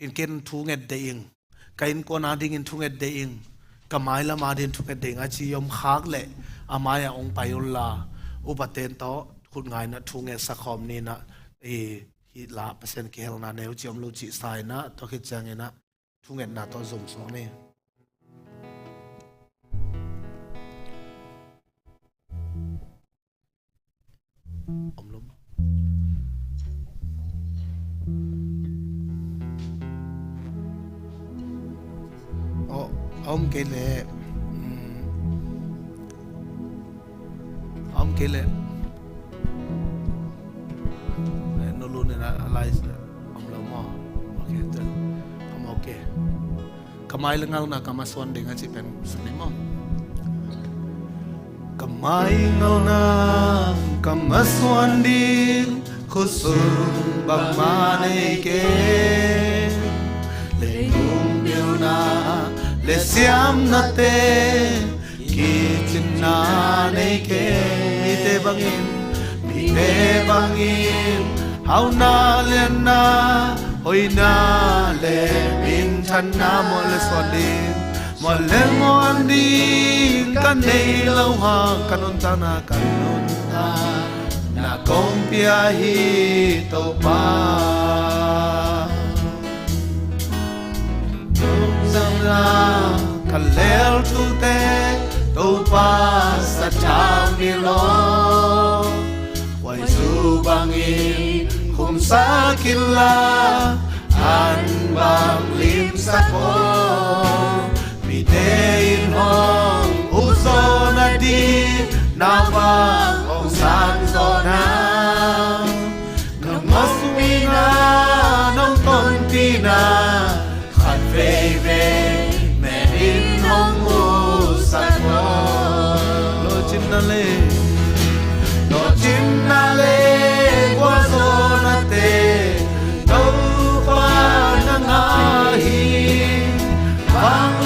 In ken thu nget ding, ka innkuan adingin thu nget ding, ka mailam adingin thu nget ding a ci i om khak leh, a mai-ah hong pai unla, upaten tawh khut nga in ah thu ngetsak khawm ni in ah, i, hih la Pasian kihelna neu cih om lo cih sa in ah, tua khit ciangin ah thu ngetna tawh zom suak ni. Om lo. Oh, a om kei leh. Mm. A om kei leh. Eh, nulun in a lai om lo maw? Ok, tua. Om ok. Ka mai le ngalna ka masuan ding a cih pen sa ni maw? Ka mai ngalna ka masuan ding, khutsung bangmah nei kei. Leitung pilna le siamnate, kicinna nei kei. Mite bangin, mite bangin, hauna lianna, hoihna le minthanna muan le suan ding, muan le muan ding ka nei lo hang, ka nuntakna, ka nuntakna kong pia hi Topa. Nungzangna ka lel thute, Topa sathau ni lo. Khuaizu bangin khumsa khin la, an bang limsak aw. Mite in hong up zawh nading, nau bang hong sang zawh na. Nong mawhna, nong tonpihna, khat veivei menin hong musak aw. Lawhcinna le, lawhcinna le, gualzo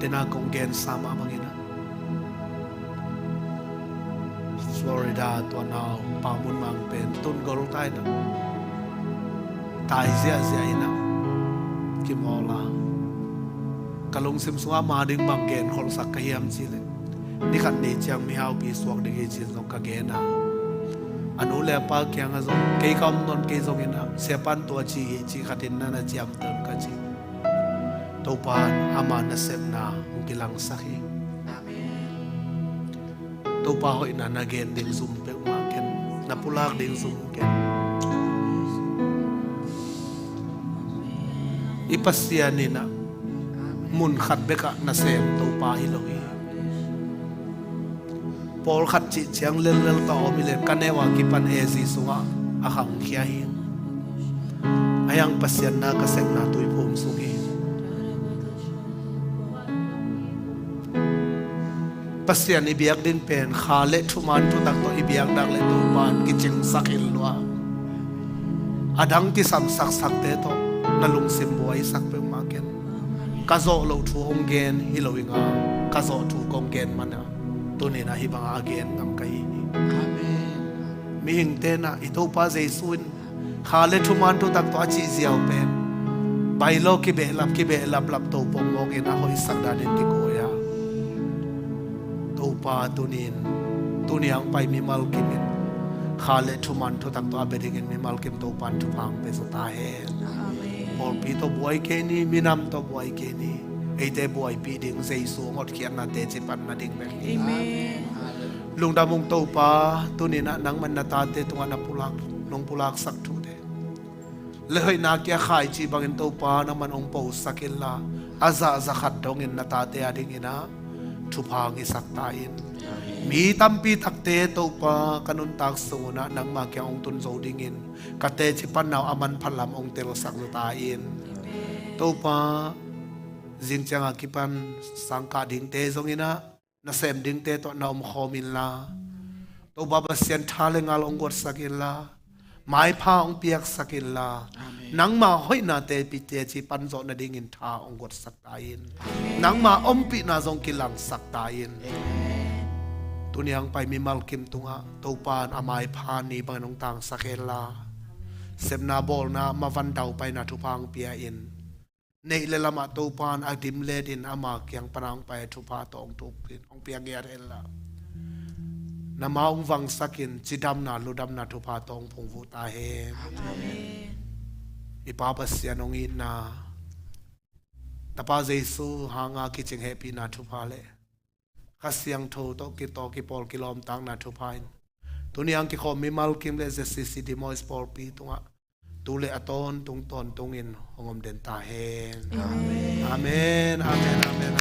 Tena kong gensa mah bangin ah, Florida tua nau pa mun mang pen tun gol ta in ah, tai ziahziah in ah, kimawl a, ka lungsim sungah ama ding bang gen kholhsak ka hiam cih leh, ni khat ni ciang mihaupi suak ding hi ci zong ka gen a, a nu le a pa kiangah zong kei ka om nawn kei zongin ah, siapa'n tua ci hi ci khatin na na ciamteh un ka ci. Topa in ama nasepna hong kilangsak hi. Amen. Topa hoihna na gen ding zum peuhmah ken, na pulak ding zum ken. I Pasian in ah mun khat bekah nasem Topa hi lo hi. Pawlkhat cih ciang lellel tawh a om hi leh, ka neu a kipan A Z sungah a khangkhia hi. A hiang Pasian na ka sepna tuiphum sung hi. Pasian i biak ding pen kha le thuman thutak tawh i biak dak leh Topa in kicingsak hi lo a, a dang kisamsaksakte tawh na lungsim buaisak peuhmah ken. Ka zawh loh thu hong gen hi lo ing a, ka zawh thu kong gen man a, tuni in ah hih bangah a gen ngam ka hi hi. Amen. Mihingte in ah i Topa Jesu in kha le thuman thutak tawh a cih ziau pen, bailo kibehlap kibehlaplap to pongmawk in a hoihsak danin kikoih a, Topa tuni in, tuni a hong pai mimal kim in kha le thuman thutak tawh a bia dingin mimal kim Topa in thupha hong pia zaw ta hen. Amen. Pawlpi tawh buai kei ni, minam tawh buai kei ni. Eite buaipih ding Jesu hong hotkhiatna teci pan na ding bek hi. Amen. Lungdam ung Topa, tuni in ah nangman na tate tungah na pulak, nong pulaksak thute le hoihna kia khaici bangin Topa nangman hong posak inla, a zah za khat dongin na tate a dingin ah thupha hong hisak ta in. Mi tampi takte Topa ka nuntak sung un ah nangma kiang hong tun zo dingin ka teci panna uh a manpha lam hong telsak zaw ta in. Topa, zing ciang a kipan sangkah dingte zongin ah nasem dingte tawh na omkhawm inla, Topa Pasian, tha le ngal hong guatsak inla, maipha hong piaksak inla, amen, nangma hoihna teci pan zawh nadingin tha hong guatsak ta in. Amen. Nangma ompihna zong kilangsak ta in. Amen. Tuni a hong pai mimal kim tungah Topa in a maipha ni bangin hong tangsak henla, sepna bawlna mavan daupaina thupha hong pia in. Neih le lamah Topa in a dim letin ama kiang pan a hong pai a thupha tawh hong thuk in hong piak ngiat henla, na ma hong vangsak in cidamna ludamna thupha tawh hong phungvuh ta hen. Amen. I Pa Pasian hong itna, Tapa Jesu hanga kicing hehpihna thupha le Kha Siangtho tawh kitaw kipawl kilawmtakna thupha in tuni a hong kikhawm mimal kim le Z C C Des Moines pawlpi tungah tu le a tawntung tawntungin hong om den ta hen. Amen. Amen, amen, amen.